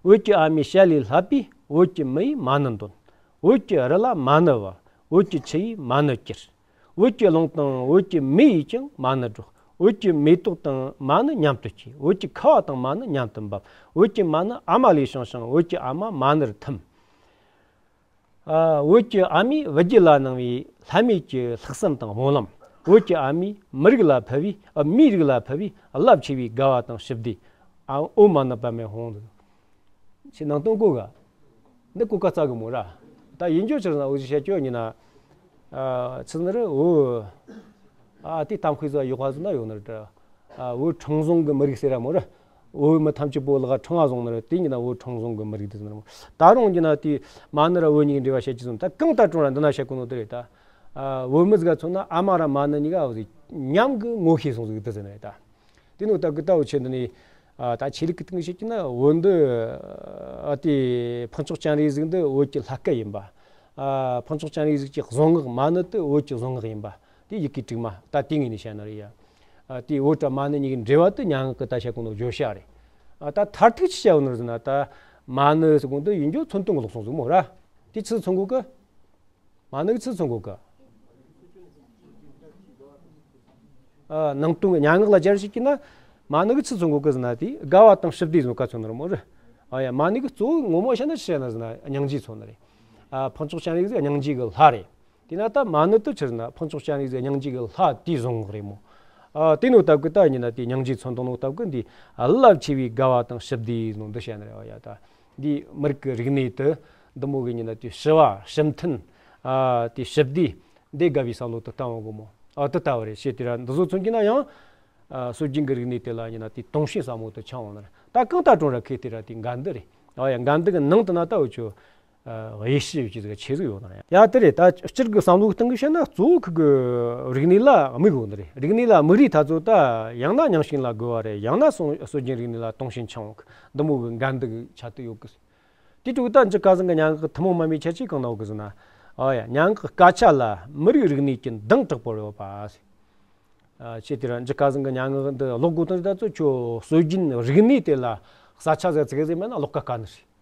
བོད་ཀྱི་ཨ་མའི་ཞལ་ལས་བསླབས་པའི་བོད་ཀྱི་མི་ཡིས་མ་ཎི་འདོན། བོད་ཀྱི་རི་ལ་མ་ཎི་བབས། བོད་ཀྱི་ཆུ་ཡིས་མ་ཎི་གྱེར། བོད་ཀྱི་རླུང་དང་བོད་ཀྱི་མེ་ཡིས་ཀྱང་མ་ཎི་སྒྲོག། བོད་ཀྱི་མེ་ཏོག་དང་མ་ཎི་མཉམ་དུ་སྐྱེས། བོད་ཀྱི་ཁ་བ་དང་མ་ཎི་མཉམ་དུ་འབབ། བོད་ཀྱི་མ་ཎི་ཨ་མ་ལས་བྱུང་ཞིང་། བོད་ཀྱི་ཨ་མ་མ་ཎིར་ཐིམ། ཨ། བོད་ཀྱི་ཨ་མས་བུ་རྒྱུད་ལ་གནང་བའི་ལྷད་མེད་ཀྱི་ལྷག་བསམ་དང་སྨོན་ལམ། བོད་ཀྱི་ཨ་མས་མི་རིགས་ལ་ཕུལ་བའི། ཨ། མིའི་རིགས་ལ་ཕུལ་བའི་རླབས་ཆེ་བའི་དགའ་བ་དང་ཞི་བདེ། ཨ། ཨོཾ་མ་ཎི་པདྨེ་ཧཱུྃ། ཁྱེད་ནང་དོན་གོ་ག། འདི་གོ་ག་ཙག་གི་མོ་ར། ད་ཡིན་རྒྱུ་ཕྱིར་ན་འུ་ཅག་བཤད་རྒྱུ་ཡིན་ན། ཨ། ཆི་ཟེར་ནི་རེད། འོ། ཨ། དེ་གཏམ་དཔེ་ཟིག་ཡོད་པ་ཟིག་ན་ཡོད་ནི་རེད། ཨ། བོད་འཕྲང་བཟང་གི་མི་རིགས་ཟེར་ར་མོ་ར། བོད་མི་ཐམས་ཅད་པོ་ལག་འཕྲང་བཟུང་ནི་རེད། དེ་ཡིན་ན་བོད་འཕྲང་བཟང་གི་མི་རིགས་དེ་ཟེར་ནི་རེད་མོ། ད་རུང་ཡིན་ན་དེ་མ་ཎི་ར་བོད་གཉིས་ཀྱི་འབྲེལ་བ་བཤད་རྒྱུ་ཟིག། ད་གང་ལྟར་དྲང་ར་འདི་ན་བཤད་གོ་ནོ་དེ་རེད་ད། ཨ། བོད་མི་ཟིག་ག་མཚོན་ན་ཨ་མ་ར་མ་ཎི་གཉིས་ཀ་འོ་ཟིག་མཉམ་གི་ངོ་ཤེས་སོང་ཟིག་དེ་ཟེར་ནི་རེད་ད། དེ་ནོ་ད་གི་ད་འུ་ཆོ་འདི་ནས། ཨ། ད་ཆོས་ལུགས་ཀྱི་སྟེང་བཤད་ཀྱི་ན་བོད་འདི། ཨ། དེ་འཕགས་མཆོག་སྤྱན་རས་གཟིགས་འདི་བོད་ཀྱི་ལྷ་སྐལ་ཡིན་པ། ཨ། འཕགས་མཆོག་སྤྱན་རས་གཟིགས་ཀྱི་གཟུངས་སྔགས་མ་ཎི་དེ་བོད་ཀྱི་གཟུངས་སྔགས་ཡིན་པ། དེ་ཡི་གེ་དྲུག་མ་ད་དེ་ངོས་ནས་བཤད་ན་རེད་ཡ། ཨ། དེ་བོད་ར་མ་ཎི་གཉིས་ཀྱི་འབྲེལ་བ་དེ་མྱ་ངག་གི་ད་བཤད་གོ་ནོ་བརྗོད་བྱ་རེད། ཨ། ད་མཐར་ཐུག་ཅི་བྱ་བ་ནོར་ཟེར་ན་ད་མ་ཎི་ཟེར་གོ་འདི་ཡིན་རྒྱུ་མཚོན་དོན་གི་ལོག་སོང་ཟིག་མོ་ར། དེ་ཆི་མཚོན་གོ་གི། མ་ཎི་གི་ཆི་མཚོན་གོ་གི། ཨ། ནང་དོན་གི་མྱ་ངག་ལ་སྦྱར་ཞིག་གི་ན། མ་ཎི་གི་ཆི་མཚོན་གོ་གི་ཟེར་ན་དེ་དགའ་བ་དང་ཞི་བདེ་ཟེར་ནོ་ག་མཚོན་ནི་རེད་མོ་ར། ཨ་ཡ། མ་ཎི་གི་གཙོ་བོ་ངོ་མ་བཤད་ན་ཆི་བཤད་ན་ཟེར་ན་སྙིང་རྗེ་མཚོན་ནི་རེད། ཨ། འཕགས་མཆོག་སྤྱན་རས་གཟིགས་སྙིང་རྗེ་གི་ལྷ་རེད། དེ་ན་ད་མ་ཎི་དེ་ཆི་ཟེར་ན་འཕགས་མཆོག་སྤྱན་རས་གཟིགས་སྙིང་རྗེ་གི་ལྷ་དེའི་གཟུངས་སྔགས་རེད་མོ། ཨ། དེ་ནོ་སྟབས་ཀྱིས་ད་ཡིན་ན་དེ་སྙིང་རྗེ་མཚོན་དང་ནོ་སྟབས་ཀྱིས་འདི་རླབས་ཆེ་བའི་དགའ་བ་དང་ཞི་བདེ་ནོ་འདི་བཤད་ནི་རེད་བ་ཡ། ད་འདི་མི་རིགས་ཀྱི་རིག་གནས་དེ་འདི་མོ་གི་ཡིན་ན་དེ་ཞི་བ་ཞི་མཐུན། ཨ། དེ་ཞི་བདེ་འདི་དགའ་བའི་བསམ་བློ་དེ་བཏང་བ་གོ་མོ། ཨ། དེ་ལྟ་བ་རེད། ཞེས་དེ་ར་འདི་ཚོ་མཚོན་གྱི་ན་ཡང་། ཨ། སྲོལ་རྒྱུན་གྱི་རིག་གནས་དེ་ལ་ཡིན་ན་དེ་དུང་ཞེན་ཟབ་མོ་དེ་འཆང་འོང་ནི་རེད། ད་གང་ལྟར་ཀྲུང་ར་ཁེ་དེ་ར་དེ་འགལ་འདུ་རེད། ཨ་ཡ། འགལ་འདུ་གི་ནང་དུ་ན་ད་འུ་ཆོ། ཨ། དབྱེ་ཞིབ་བྱེད་ཟིག་ཆེ་ཟིག་ཡོད་ནི་རེད། ཡ། དེ་རེད། ད་སྤྱིར་གི་བསམ་བློའི་སྟེང་གི་བཤད་ན་གཙོ་བོ་ཁུ་གི་རིག་གནས་ལ་དམིགས་ཡོད་ནི་རེད། རིག་གནས་ལ་དམིགས་རིས་ཐ་ཚོ་ད་ཡང་ན་རྙིང་ཞེན་ལ་རྒོལ་བ་རེད། ཡང་ན་སྲོལ་སྲོལ་རྒྱུན་རིག་གནས་ལ་དུང་ཞེན་འཆང་འོང་གི་འདི་མོ་གི་འགལ་འདུ་གི་ཆ་དུ་ཡོད་གི། དེ་དྲུག་ད་འཇུ་སྐལ་བཟང་གི་སྙན་ངག་གི་ཐུན་མོང་མ་ཡིན་པའི་ཁྱད་ཆོས་གང་ན་ཡོད་གི་ཟེར་ན། ཨ་ཡ། སྙན་ངག་སྐད་ཆ་ལ་མི་རིགས་རིག་གནས་ཀྱི་མདངས་དྲག་པོ་ཡོད་པ་ཟེར། ཨ། ཅེས་དེ་ར་འཇུ་སྐལ་བཟང་གི་སྙན་ངག་འདི་ཀློག་དགོས་དོན་ད་ཚོ་ཁྱོད་སྲོལ་རྒྱུན་རིག་གནས་དེ་ལ་ས་ཆ་ཟིག་ཙིག་ཟིག་མེད་ན་ཀློག་ག་དཀའ་ནི་རེད།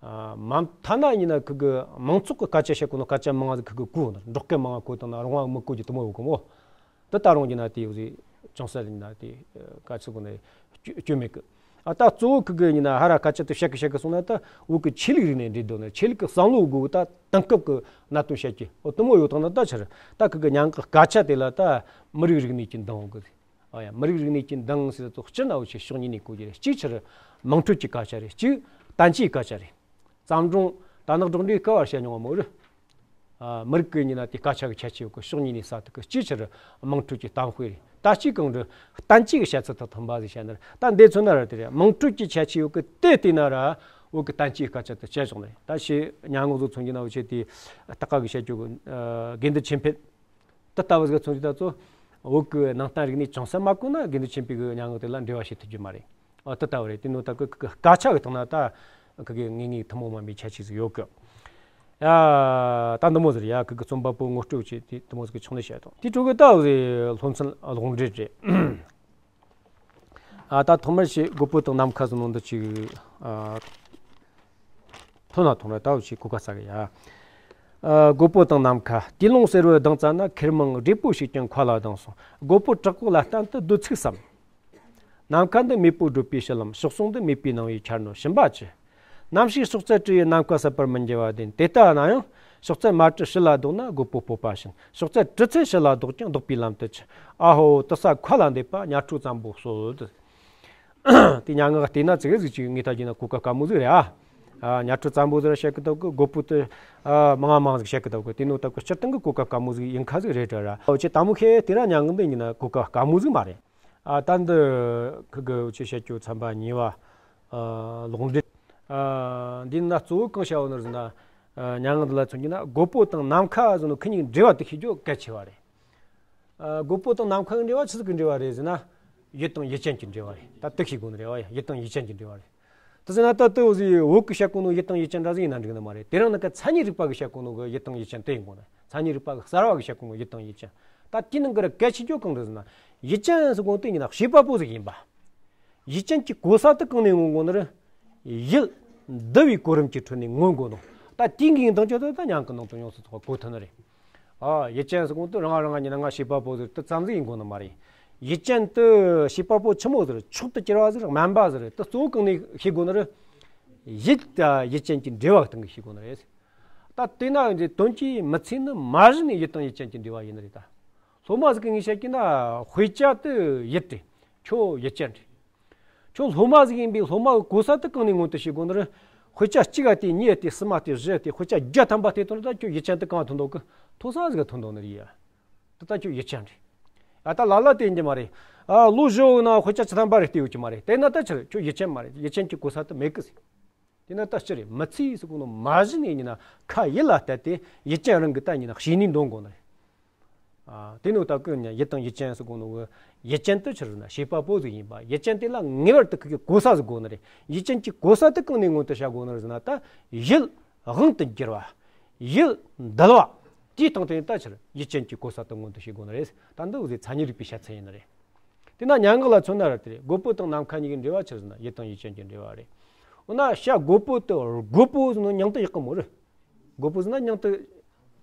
ཨ། མ་མཐའ་ན་ཡིན་ན་ཁུ་གི་མང་ཚོགས་ཀྱི་སྐད་ཆ་བཤད་གོ་ནོ་སྐད་ཆ་མང་ང་ཟིག་ཁུ་གི་གོ་ནི་འབྲོག་སྐད་མང་ང་གོ་དང་ན་རོང་བ་མི་གོ་རྒྱུ་དུ་མོ་ཡོད་གི་མོ། དེ་ད་རུང་ཡིན་ན་དེ་ཡོད་ཟིག་ཅུང་ཟད་ཡིན་ན་དེ་སྐད་ཆ་གོ་ནི་སྐྱོ་སྐྱོ་མེད་གི། ཨ། ད་གཙོ་བོ་ཁུ་གི་ཡིན་ན་ཧ་ར་སྐད་ཆ་དེ་བཤད་གི་བཤད་གི་སོང་ན་ད་བོད་གི་ཆོས་ལུགས་རིག་གནས་འདྲེས་འདུག་ནི། ཆོས་ལུགས་གི་བསམ་བློ་དགོས་ད་དེང་སྐབས་གི་གནད་དོན་བཤད་ཀྱི་འོ་དུ་མོ་ཡོད་དང་ན་ད་ཆི་རེད། ད་ཁུ་གི་སྙན་ངག་སྐད་ཆ་དེ་ལ་ད་མི་རིགས་རིག་གནས་ཀྱི་མདངས་འོང་གི། ཨ་ཡ། མི་རིགས་རིག་གནས་ཀྱི་མདངས་ཟེར་ཚོ་སྤྱིར་ན་འུ་ཆོས་ཕྱོགས་གཉིས་ནས་གོ་རྒྱུ་རེད། གཅིག་ཆི་རེད། དམངས་ཁྲོད་ཀྱི་སྐད་ཆ་རེད། གཅིག་བསྟན་བཅོས་སྐད་ཆ་རེད། བརྩམས་སྒྲུང་ད་ནག་སྒྲོག་འདྲའི་སྐད་བར་བཤད་མྱོང་བ་མོ་རེད། ཨ། མི་རིགས་ཀྱི་ཡིན་ན་དེ་སྐད་ཆ་གི་ཁྱད་ཆོས་གི་ཕྱོགས་གཉིས་ནས་ས་ཐུག་གི། གཅིག་ཆི་རེད། དམངས་ཁྲོད་ཀྱི་གཏམ་དཔེ་རེད། ད་གཅིག་གང་རེད། བསྟན་བཅོས་ཀྱི་བཤད་ཚུལ་དང་མཐུན་པ་ཟིག་བཤད་ན་རེད། ད་འདི་མཚོན་ན་ར་དེ་རེད། དམངས་ཁྲོད་ཀྱི་ཁྱད་ཆོས་ཡོད་གི་དེ་བལྟས་ན་ར་བོད་གི་བསྟན་བཅོས་སྐད་ཆ་དེ་བཤད་བྱུང་ནི་རེད། ད་ཞེས་སྙན་ངག་བཟོ་མཚོན་གྱི་ན་འུ་ཆོས་དེ་ད་ག་གི་བཤད་རྒྱུ་གི། ཨ། དགེ་འདུན་ཆོས་འཕེལ། དེ་ལྟ་བུ་ཟིག་མཚོན་གྱི་ད་ཚོ་བོད་ཀྱི་ནང་བསྟན་རིག་གནས་ཅུང་ཟད་མ་གོ་ན་དགེ་འདུན་ཆོས་འཕེལ་གྱི་སྙན་ངག་དེ་ལ་འབྲེལ་བ་བྱེད་ཐུབ་རྒྱུ་མ་རེད། ཨ། དེ་ལྟ་བུ་རེད། དེ་ནོ་ད་ཀུ་ཀུ་སྐད་ཆ་གི་སྟེང་ན་ད་ཀུ་གི་ངེས་ངེས་ཐུན་མོང་མ་མའི་ཁྱད་ཆོས་ཟིག་ཡོད་གི། ཡ། ད་འདི་མོ་ཟིག་རེད་ཡ། ཀུ་གི་རྩོམ་པ་པོ་ངོ་སྤྲོད་བྱེད་དེ་འདི་མོ་ཟིག་གི་ཕྱོགས་ནས་བཤད་དང་། དེ་དྲུག་གི་ད་བུ་རེད། སློབ་ཚན་ལོག་འགྲེལ་རེད། ཨ། ད་ཐོག་མར་ཞིག་རྒོད་པོ་དང་ནམ་མཁའ་ཟེར་ནོ་འདི་ཅིག་ཨ། ཐོན་ན་ཐོན་ན་ད་འུ་ཆོས་གོ་སྐབས་ཟ་གི་ཡ། ཨ། རྒོད་པོ་དང་ནམ་མཁའ། དུས་ལོང་སེར་བོའི་གདངས་བཙལ་ན། ཁེར་མང་བགྲེས་པོ་ཞིག་ཀྱང་མཁའ་ལ་ལྡིང་སོང་། རྒོད་པོ་བྲག་ཁོག་ལ་གཏན་དུ་སྡོད་ཚུགས་སམ། ནམ་མཁའ་འདི་མེས་པོ་བགྲོད་པའི་ཕྱི་ལམ། གཤོག་ཟུང་འདི་མེས་པོའི་སྣང་བའི་འཆར་སྣང་ཞིམ་པ་ཅི། ནམ་ཞིག་སྲོག་རྩ་བྲི་ཡི་ནམ་མཁའ་ཟད་པར་མི་འགྱུར་བ་དེ། དེ་ལྟ་ན་ཡང་སྲོག་རྩ་མ་བྲི་ཕྱི་ལ་ལྡོག་ན། རྒོད་པོ་སྤོབས་པ་ཞན། སྲོག་རྩ་བྲི་ཚེ་ཕྱི་ལ་ལྡོག་ཀྱང་ལྡོག་པའི་ལམ་དུ་ཆུད། ཨ་ཧོ་དུ་ས་མཁའ་ལ་འདེབས་པ། ཉ་ཁྲོ་བཙན་པོ་གསོལ་ཏེ། དེ་སྙན་ངག་བལྟས་ན་ཙི་གེ་ཟིག་ཅིག་ངས་ལྟ་རྒྱུ་ན་གོ་སྐབས་དཀའ་མོ་ཟིག་རེད་ཨ། ཨ། ཉ་ཁྲོ་བཙན་པོ་ཟིག་ར་བཤད་གི་འདུག་གི། རྒོད་པོ་དེ་ཨ་མང་ང་མང་ཟིག་བཤད་གི་འདུག་གི། དེ་ནོ་ད་གི་སྤྱིར་བཏང་གི་གོ་སྐབས་དཀའ་མོ་ཟིག་ཡིན་ཁ་ཟིག་རེད་དྲ་ར། འུ་ཆོས་དང་མོ་ཁེ་དེ་ར་སྙན་ངག་འདི་ཡིན་ན་གོ་སྐབས་དཀའ་མོ་ཟིག་མ་རེད། ཨ། ད་འདི་ཁུ་གི་འུ་ཆོས་བཤད་རྒྱུ་ཚན་པ་གཉིས་པ། ཨ། ལོག་འགྲེལ། ཨ། འདི་ན་གཙོ་བོ་གང་བཤད་ཡོད་ནི་ཟེར་ན། ཨ། སྙན་ངག་འདི་ལ་མཚོན་རྒྱུ་ན་རྒོད་པོ་དང་ནམ་མཁའ་ཟེར་ནོ་ཁི་གཉིས་འབྲེལ་བ་དེ་ཤེས་རྒྱུ་གལ་ཆེ་བ་རེད། ཨ། རྒོད་པོ་དང་ནམ་མཁའ་གི་འབྲེལ་བ་ཆི་ཟིག་གི་འབྲེལ་བ་རེད་ཟེར་ན། ཡུལ་དང་ཡུལ་ཅན་གྱི་འབྲེལ་བ་རེད། ད་དེ་ཤེས་དགོས་ནི་རེད་བ། ཡུལ་དང་ཡུལ་ཅན་གྱི་འབྲེལ་བ་རེད། དེ་ཟེར་ན་ད་དེ་འུ་ཟིག་བོད་གི་བཤད་གོ་ནོ་ཡུལ་དང་ཡུལ་ཅན་འདྲ་ཟིག་ཡིན་ན་འགྲིག་ནི་མ་རེད། དེ་རིང་ནི་ཀ་མཚན་ཉིད་རིག་པ་གི་བཤད་གོ་ནོ་གི་ཡུལ་དང་ཡུལ་ཅན་དེ་ཡིན་དགོས་ནི། མཚན་ཉིད་རིག་པ་གི་གསར་བ་གི་བཤད་གོ་ནོ་ཡུལ་དང་ཡུལ་ཅན། ད་དེའི་ནང་གི་ར་གལ་ཆེ་རྒྱུ་གང་རེད་ཟེར་ན། ཡུལ་ཅན་ཟེར་གོ་ནོ་དེ་ཡིན་ན་བྱེད་པ་པོ་ཟིག་ཡིན་པ། ཡུལ་ཅན་གྱི་གོ་ས་དེ་གང་ནས་མངོན་གོ་ནི་རེད། ཡུལ་འདུལ་བའི་གོ་རིམ་གྱི་ཁྲོད་ནས་མངོན་གོ་ནོ། ད་དེའི་གི་འདང་ཆོག་ད་ད་སྙན་ངག་ནང་དུ་ཡོངས་སུ་རྫོགས་པ་གོ་ཐུབ་ནི་རེད། ཨ། ཡུལ་ཅན་ཟེར་གོ་ནོ་དེ་རང་རང་ཉིད་ན་ང་བྱེད་པ་པོ་ཟིག་དེ་ཙམ་ཟིག་ཡིན་དགོས་ནི་མ་རེད། ཡུལ་ཅན་དེ་བྱེད་པ་པོ་ཆི་མོ་ཟིག་རེད། མཆོག་ཏུ་གྱུར་བ་ཟིག་རེད། དམན་པ་ཟིག་རེད། དེ་གཙོ་བོ་གང་ནས་ཤེས་དགོས་ནི་རེད། ཡུལ་དང་ཡུལ་ཅན་གྱི་འབྲེལ་བ་སྟེང་གི་ཤེས་དགོས་ནི་རེད། ད་དེ་ན་འདི་དོན་གྱིས་མི་ཚེ་ནི་མ་གཞི་ནས་ཡུལ་དང་ཡུལ་ཅན་གྱི་འབྲེལ་བ་ཡིན་ནི་རེད་ད། སློབ་མ་ཟིག་གིས་ངས་བཤད་ཀྱི་ན་དཔེ་ཆ་དེ་ཡུལ་རེད། ཁྱོད་ཡུལ་ཅན་རེད། ཁྱོད་སློབ་མ་ཟིག་ཡིན་པས་སློབ་མ་གི་གོ་ས་དེ་གང་ནས་མངོན་དུ་བྱེད་དགོས་ནི་རེད། དཔེ་ཆ་གཅིག་ག་དེ་གཉིས་དེ་གསུམ་དེ་བཞི་དེ་དཔེ་ཆ་བརྒྱ་ཐམ་པ་དེ་དོན་ད་ཁྱོད་ཡུལ་ཅན་དེ་གང་ཐོན་འདུག་གི། མཐོ་ས་ཟིག་ག་ཐོན་འདུག་ནི་རེད་ཡ། དེ་ད་ཁྱོད་ཡུལ་ཅན་རེད། ཨ། ད་ལ་ལ་དེ་ཡིན་གྱི་མ་རེད། ཨ། ལོ་བཞི་བོ་ན་དཔེ་ཆ་བཅུ་ཐམ་པ་རེ་བལྟས་ཡོད་ཀྱི་མ་རེད། དེ་ན་ད་ཕྱིར་ཁྱོད་ཡུལ་ཅན་མ་རེད། ཡུལ་ཅན་གྱི་གོ་ས་དེ་མེད་གི་ཟེར། དེ་ན་ད་ཅི་རེད། མི་ཚེ་ཟེར་གོ་ནོ་མ་གཞི་ནས་ཡིན་ན་ཁ་ཡུལ་ལ་གཏད་དེ་ཡུལ་ཅན་རང་གི་ད་ཡིན་ན་ཤེས་ནས་འདོན་དགོས་ནི་རེད། ཨ། དེ་ནོ་ད་ཀུན་ནས་ཡུལ་དང་ཡུལ་ཅན་ཟེར་གོ་ནོ་གི་ཡུལ་ཅན་དེ་ཕྱིར་ན་བྱེད་པ་པོ་ཟིག་ཡིན་པ། ཡུལ་ཅན་དེ་ལ་ངེས་པར་དུ་ཁུ་གི་གོ་ས་ཟིག་དགོས་ནི་རེད། ཡུལ་ཅན་གྱི་གོ་ས་དེ་གང་ནས་མངོན་དུ་བྱ་དགོས་ནི་རེད་ཟེར་ན། ད་ཡུལ་དབང་དུ་འགྱུར་བ། ཡུལ་འདུལ་བ། དེའི་སྟེང་དུ་ཡིན་ད་ཕྱིར་ཡུལ་ཅན་གྱི་གོ་ས་དེ་མངོན་དུ་བྱེད་དགོས་ནི་རེད། ད་འདི་འུ་ཟིག་མཚན་ཉིད་རིག་པའི་བཤད་ཚུལ་ཡིན་ནི་རེད། དེ་ན་སྙན་ངག་ལ་མཚོན་ན་ར་དེ་རེད། རྒོད་པོ་དང་ནམ་མཁའ་གཉིས་ཀྱི་འབྲེལ་བ་ཆི་རེད་ཟེར་ན་ཡུལ་དང་ཡུལ་ཅན་གྱི་འབྲེལ་བ་རེད། འོ་ན་བྱ་རྒོད་པོ་དེ་རྒོད་པོ་ཟེར་ནོ་མྱིང་དེ་ཡག་གི་མོ་རེད། རྒོད་པོ་ཟེར་ན་མྱིང་དེ་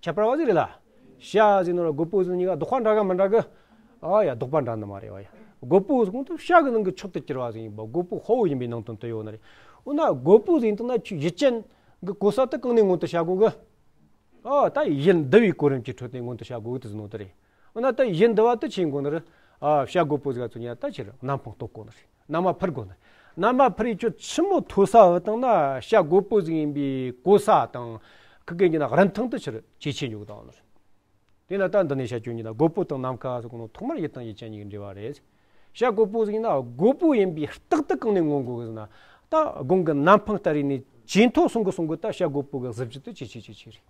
ཁྱད་པར་བ་ཟིག་རེད་ལ། བྱ་ཟེར་ནོ་ར་རྒོད་པོ་ཟེར་ནོ་གཉིས་ཀ་ལྡོག་པ་འདྲ་ག་མི་འདྲ་གི། ཨ་ཡ། ལྡོག་པ་འདྲ་ནི་མ་རེད་བ་ཡ། རྒོད་པོ་ཟེར་གོ་དེ་བྱ་གི་ནང་གི་མཆོག་ཏུ་གྱུར་བ་ཟིག་ཡིན་པ། རྒོད་པོ་དཔའ་བོ་ཡིན་པའི་ནང་དོན་དུ་ཡོད་ནི་རེད། འོ་ན་རྒོད་པོ་ཟེར་དུས་ན་ཁྱོད་ཡུལ་ཅན་གྱི་གོ་ས་དེ་གང་ནས་མངོན་དུ་བྱ་དགོས་གི། ཨ། ད་ཡུལ་འདུལ་བའི་གོ་རིམ་གྱི་ཁྲོད་དེ་མངོན་དུ་བྱ་དགོས་དེ་ཟེར་ནོ་དེ་རེད། འོ་ན་ད་ཡུལ་འདུལ་བ་དེ་ཆི་ཡིན་དགོས་ནི་རེད། ཨ་བྱ་རྒོད་པོ་ཟིག་ག་ཚོ་ཉ་ད་ཕྱིར་གནམ་འཕང་གཏོར་དགོས་ནི་རེད། མནའ་མ་འཕུར་དགོས་ནི་རེད། མནའ་མ་འཕུར་ཡི་ཁྱོད་ཆི་མོ་མཐོ་ས་བུད་བཏང་ན་བྱ་རྒོད་པོ་ཟིག་ཡིན་པའི་གོ་ས་དང་ཁི་གེ་ཉི་ན་རིན་ཐང་དུ་ཕྱིར་ཇེ་ཆེ་འགྱོ་གི་བཏང་ནི་རེད། དེ་ན་ད་འདི་ནས་བཤད་རྒྱུ་ཡིན་ན་རྒོད་པོ་དང་ནམ་མཁའ་ཟེར་གོ་ནོ་ཐོག་མར་ཡུལ་དང་ཡུལ་ཅན་གཉིས་ཀྱི་འབྲེལ་བ་རེད། བྱ་རྒོད་པོ་ཟིག་ཡིན་ན་རྒོད་པོ་ཡིན་པའི་རྟགས་དེ་གང་ནས་མངོན་དགོས་ཟེར་ན། ད་དགུང་གི་གནམ་འཕང་ལྟར་ཡིན་ནས་ཇེ་མཐོ་སོང་གི་སོང་གི་ད་བྱ་རྒོད་པོ་གི་གཟི་བརྗིད་དེ་ཇེ་ཆེ་ཇེ་ཆེ་རེད།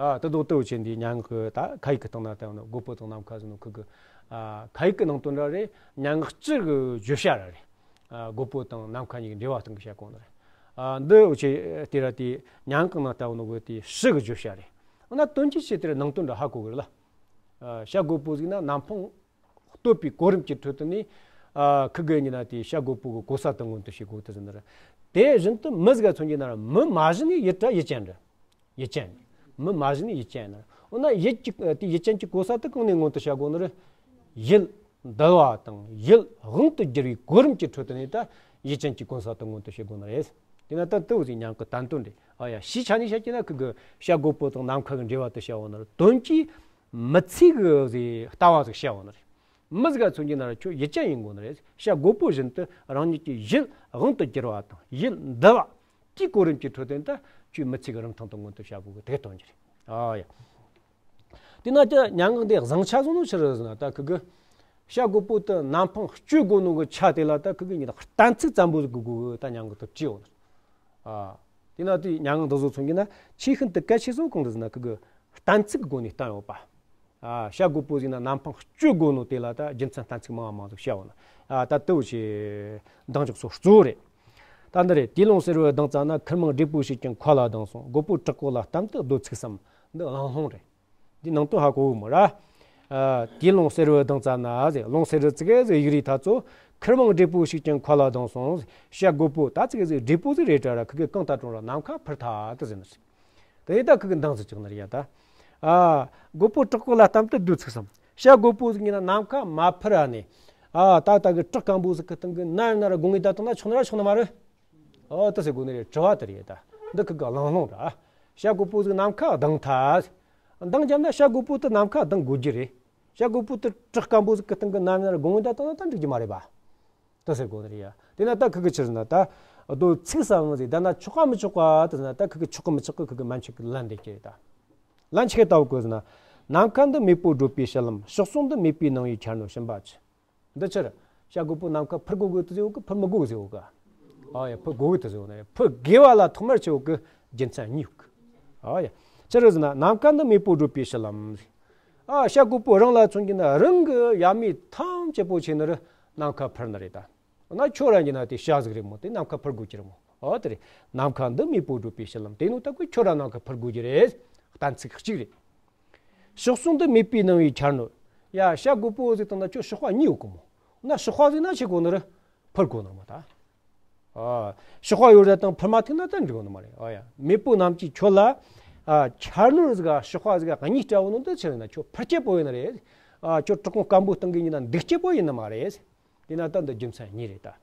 ཨ་ད་དོ་ལྟ་བུ་ཆེ་འདི་མྱ་ངག་གི་ད་ཁ་ཡིག་གི་སྟེང་ན་ད་ཡང་ན་རྒོད་པོ་དང་ནམ་མཁའ་ཟེར་ནོ་ཁུ་གི་ཨ་ཁ་ཡིག་གི་ནང་དོན་ར་རེད། མྱ་ངག་སྤྱི་གི་བརྗོད་བྱ་ར་རེད། ཨ་རྒོད་པོ་དང་ནམ་མཁའ་གཉིས་ཀྱི་འབྲེལ་བ་སྟེང་གི་བཤད་གོ་ནི་རེད། ཨ་འདི་འུ་ཆེ་དེ་ར་དེ་མྱ་ངག་གི་ནང་ལྟ་བུ་ནོ་གི་དེ་སྤྱི་གི་བརྗོད་བྱ་རེད། འོ་ན་དོན་གྱི་ཆེད་དེ་ར་ནང་དོན་འདྲ་ཧ་གོ་གི་རེད་ལ། ཨ་བྱ་རྒོད་པོ་ཟིག་ན་གནམ་འཕང་གཏོར་བའི་གོ་རིམ་གྱི་ཁྲོད་དུ་ནི། ཨ་ཁི་གེ་ཉི་ན་དེ་བྱ་རྒོད་པོ་གི་གོ་ས་དང་མངོན་དུ་བྱེད་དགོས་དུ་ཟིན་ནི་རེད། དེ་བཞིན་དུ་མི་ཟིག་ག་མཚོན་གྱི་ན་ར་མི་མ་གཞི་ནི་ཡུལ་ར་ཡུལ་ཅན་རེད། ཡུལ་ཅན། མི་མ་གཞི་ནི་ཡུལ་ཅན་ནི་རེད། འོ་ན་ཡུལ་གྱི་དེ་ཡུལ་ཅན་གྱི་གོ་ས་དེ་གང་ནས་མངོན་དུ་བྱ་དགོས་ནི་རེད། ཡུལ་འདུལ་བ་དང་ཡུལ་དབང་དུ་བསྒྱུར་བའི་གོ་རིམ་གྱི་ཁྲོད་དུ་ནི་ད་ཡུལ་ཅན་གྱི་གོ་ས་དེ་མངོན་དུ་བྱེད་དགོས་ནི་རེད། དེ་ན་ད་དེ་བོ་ཟིག་མྱ་ངག་གི་བསྟན་དོན་རེད། ཨ་ཡ་ཕྱིའི་ཆ་ནས་བཤད་ཀྱི་ན་ཁི་གི་བྱ་རྒོད་པོ་དང་ནམ་མཁའ་གི་འབྲེལ་བ་དེ་བཤད་འོང་ནི་རེད། དོན་གྱིས་མི་ཚེ་གི་ཟིག་ལྟ་བ་ཟིག་བཤད་འོང་ནི་རེད། མི་ཟིག་ག་མཚོན་གྱི་ན་ར་ཁྱོད་ཡུལ་ཅན་ཡིན་དགོས་ནི་རེད། བྱ་རྒོད་པོ་བཞིན་དུ་རང་ཉིད་ཀྱི་ཡུལ་དབང་དུ་བསྒྱུར་བ་དང་ཡུལ་འདུལ་བ་དེའི་གོ་རིམ་གྱི་ཁྲོད་དུ་ད་ཁྱོད་མི་ཚེ་གི་རིན་ཐང་དང་མངོན་དུ་བྱ་དགོས་གི་དེ་སྟོན་གྱི་རེད། ཨ་ཡ། དེ་ན་ད་མྱ་ངག་འདི་བཟང་ཆ་བཟུང་ནོ་ཕྱིར་ཟེར་ན་ད་ཁི་གི་བྱ་རྒོད་པོ་དེ་གནམ་འཕང་གཅོད་དགོས་ནོ་གི་ཆ་དེ་ལ་ད་ཁི་གི་ཉི་ད་གཏན་ཚིགས་ཙམ་པོ་ཟིག་དགོས་གི་ད་མྱ་ངག་དེ་བྲིས་འོང་ནི། ཨ། དེ་ན་དེ་མྱ་ངག་འདི་བཟོ་མཚོན་གྱི་ན་ཆེས་ཤིན་ཏུ་གལ་ཆེ་ཟིག་གང་རེད་ཟེར་ན་ཁི་གི་གཏན་ཚིགས་སྒོ་ནས་བསྟན་ཡོད་པ། ཨ། བྱ་རྒོད་པོ་ཟིག་ན་གནམ་འཕང་གཅོད་དགོས་ནོ་དེ་ལ་ད་རྒྱུ་མཚན་གཏན་ཚིགས་མང་བ་མང་ཟིག་བཤད་འོང་ན། ཨ། ད་དེ་བོ་ཆེ་འདང་རྒྱག་སོ་གཙོ་བོ་རེད། ད་འདི་རེད། དེ་ལུང་ཟེར་བའི་གདངས་ཙམ་ན། ཁུར་མང་བགྲེས་པོ་ཞིག་ཀྱང་མཁའ་ལ་ལྡིང་སོང་། རྒོད་པོ་བྲག་གོག་ལ་གཏམ་དུ་རྡོ་ཚིག་བསམ། འདི་གླེང་སློང་རེད། འདི་ནང་དོན་ཧ་གོ་གི་མོ་ར། ཨ། དེ་ལུང་ཟེར་བའི་གདངས་ཙམ་ན་ཟེར། ལུང་ཟེར་བའི་ཙི་གེ་ཟིག་ཡིག་རིགས་ཐ་ཚོ། ཁུར་མང་བགྲེས་པོ་ཞིག་ཀྱང་མཁའ་ལ་ལྡིང་སོང་། བྱ་རྒོད་པོ་ད་ཙི་གེ་ཟིག་བགྲེས་པོ་ཟིག་རེད་དྲ་ར་ཁི་གེ་གང་ལྟར་གྲོང་ར་ནམ་མཁའ་འཕུར་ཐལ་དུ་ཟེར་ནི། དེ་ཡིན་ད་ཁི་གི་འདང་ཟིག་ཅིག་ནི་རེད་ཡ་ད། ཨ། རྒོད་པོ་བྲག་གོག་ལ་གཏམ་དུ་རྡོ་ཚིག་བསམ། བྱ་རྒོད་པོ་ཟིག་ཡིན་ན་ནམ་མཁའ་མ་འཕུར་ར་ནས། ཨ། ད་ད་གི་བྲག་སྐམ་པོ་ཟིག་གི་སྟེང་གི་ནམ་ཡིན་ན་ར་སྒོ་ངའི་ད་བཏང་ན་ཆོག་ནི་ར་ཆོག་ནི་མ་རེད། ཨོ་དེ་ཟེར་དགོས་ནི་རེད། དྲི་བ་དེ་རེད་ད། འདི་ཁི་གི་གླེང་སློང་ར། བྱ་རྒོད་པོ་ཟིག་ནམ་མཁའ་ལྡིང་ཐལ། འདང་བརྒྱབ་ན་བྱ་རྒོད་པོ་དེ་ནམ་མཁའ་ལྡིང་དགོས་རྒྱུ་རེད། བྱ་རྒོད་པོ་དེ་བྲག་སྐམ་པོ་ཟིག་གི་སྟེང་གི་ནམ་ཡིན་ན་ར་སྒོ་ངའི་ད་བཏང་ན་ད་འགྲིག་རྒྱུ་མ་རེད་པ། དེ་ཟེར་དགོས་ནི་རེད་ཡ། དེ་ན་ད་ཁི་གི་ཕྱིར་ན་ད་རྡོ་ཚིག་བསམ་ཟིག་ད་ན་ཆོག་ག་མི་ཆོག་ག་དེ་ཟེར་ན་ད་ཁི་གི་ཆོག་གི་མི་ཆོག་གི་ཁི་གི་མན་ཆད་གི་ལན་འདེབས་ཀྱི་རེད་ད། ལན་ཆི་གི་ལྟ་བུ་དགོས་ཟེར་ན། ནམ་མཁའ་འདི་མེས་པོ་བགྲོད་པའི་ཕྱི་ལམ། བྱོལ་སོང་འདི་མེད་པའི་ནང་བའི་འཁྱར་ནོར་ཕྱིན་པ་ཆི། འདི་ཕྱིར། བྱ་རྒོད་པོ་ནམ་མཁའ་འཕུར་དགོས་གི་དེ་ཟེར་གི་འཕུར་མི་དགོས་གི་ཟེར་གི། ཨ་ཡ་འཕུར་དགོས་གི་དེ་ཟེར་གི་ནི་འཕུར་དགོས་པ་ལ་ཐོག་མར་ཆེ་བོ་གི་རྒྱུ་མཚན་གཉིས་ཡོད་གི། ཨ་ཡ། ཕྱིར་ཟེར་ན་ནམ་མཁའ་འདི་མེས་པོ་བགྲོད་པའི་ཕྱི་ལམ། ཨ་བྱ་རྒོད་པོ་རང་ལ་མཚོན་གྱི་ན་རང་གི་ཡབ་མེས་ཐམས་ཅད་པོ་ཆེ་ནི་རུ་ནམ་མཁའ་འཕུར་ནི་རེད་ད། ན་ཁྱོད་རང་གི་ན་དེ་བྱ་ཟིག་རེད་མོ། དེ་ནམ་མཁའ་འཕུར་དགོས་ཀྱི་རེད་མོ། ཨོ་དེ་རེད། ནམ་མཁའ་འདི་མེས་པོ་བགྲོད་པའི་ཕྱི་ལམ། དེ་ནོ་ད་ཁོས་ཁྱོད་རང་ནམ་མཁའ་འཕུར་དགོས་ཀྱི་རེད། གཏན་ཚིགས་གཅིག་རེད། བྱོལ་སོང་འདི་མེད་པའི་ནང་བའི་འཁྱར་ནོར། ཡ་བྱ་རྒོད་པོ་ཟིག་དང་ན་ཁྱོད་བྱོལ་བ་གཉིས་ཡོད་གི་མོ། ན་བྱོལ་བ་ཟིག་ན་ཆི་དགོས་ནི་རེད། འཕུར་དགོས་ནི་རེད་མོ་ད། ཨ། བྱོལ་བ་ཡོད་ར་དང་འཕུར་མ་ཐུབ་ན་ད་འགྲིག་གོ་ནི་མ་རེད། ཨ་ཡ། མེས་པོ་རྣམས་ཀྱིས་ཁྱོད་ལ། ཨ། འཁྱར་ནོར་ཟིག་ག་བྱོལ་བ་ཟིག་ག་གཉིས་སྤྲད་ནོ་འདི་ཆི་ཡིན་ན་ཁྱོད་འཕུར་སྐྱེལ་པོ་ཡིན་ནི་རེད། ཨ། ཁྱོད་བྲག་ཁུང་སྐམ་པོ་སྟེང་གི་ཡིན་ན་འདུག་སྐྱེལ་པོ་ཡིན་ནི་མ་རེད། དེ་ན་ད་འདི་རྒྱུ་མཚན་གཉིས་རེད་ད།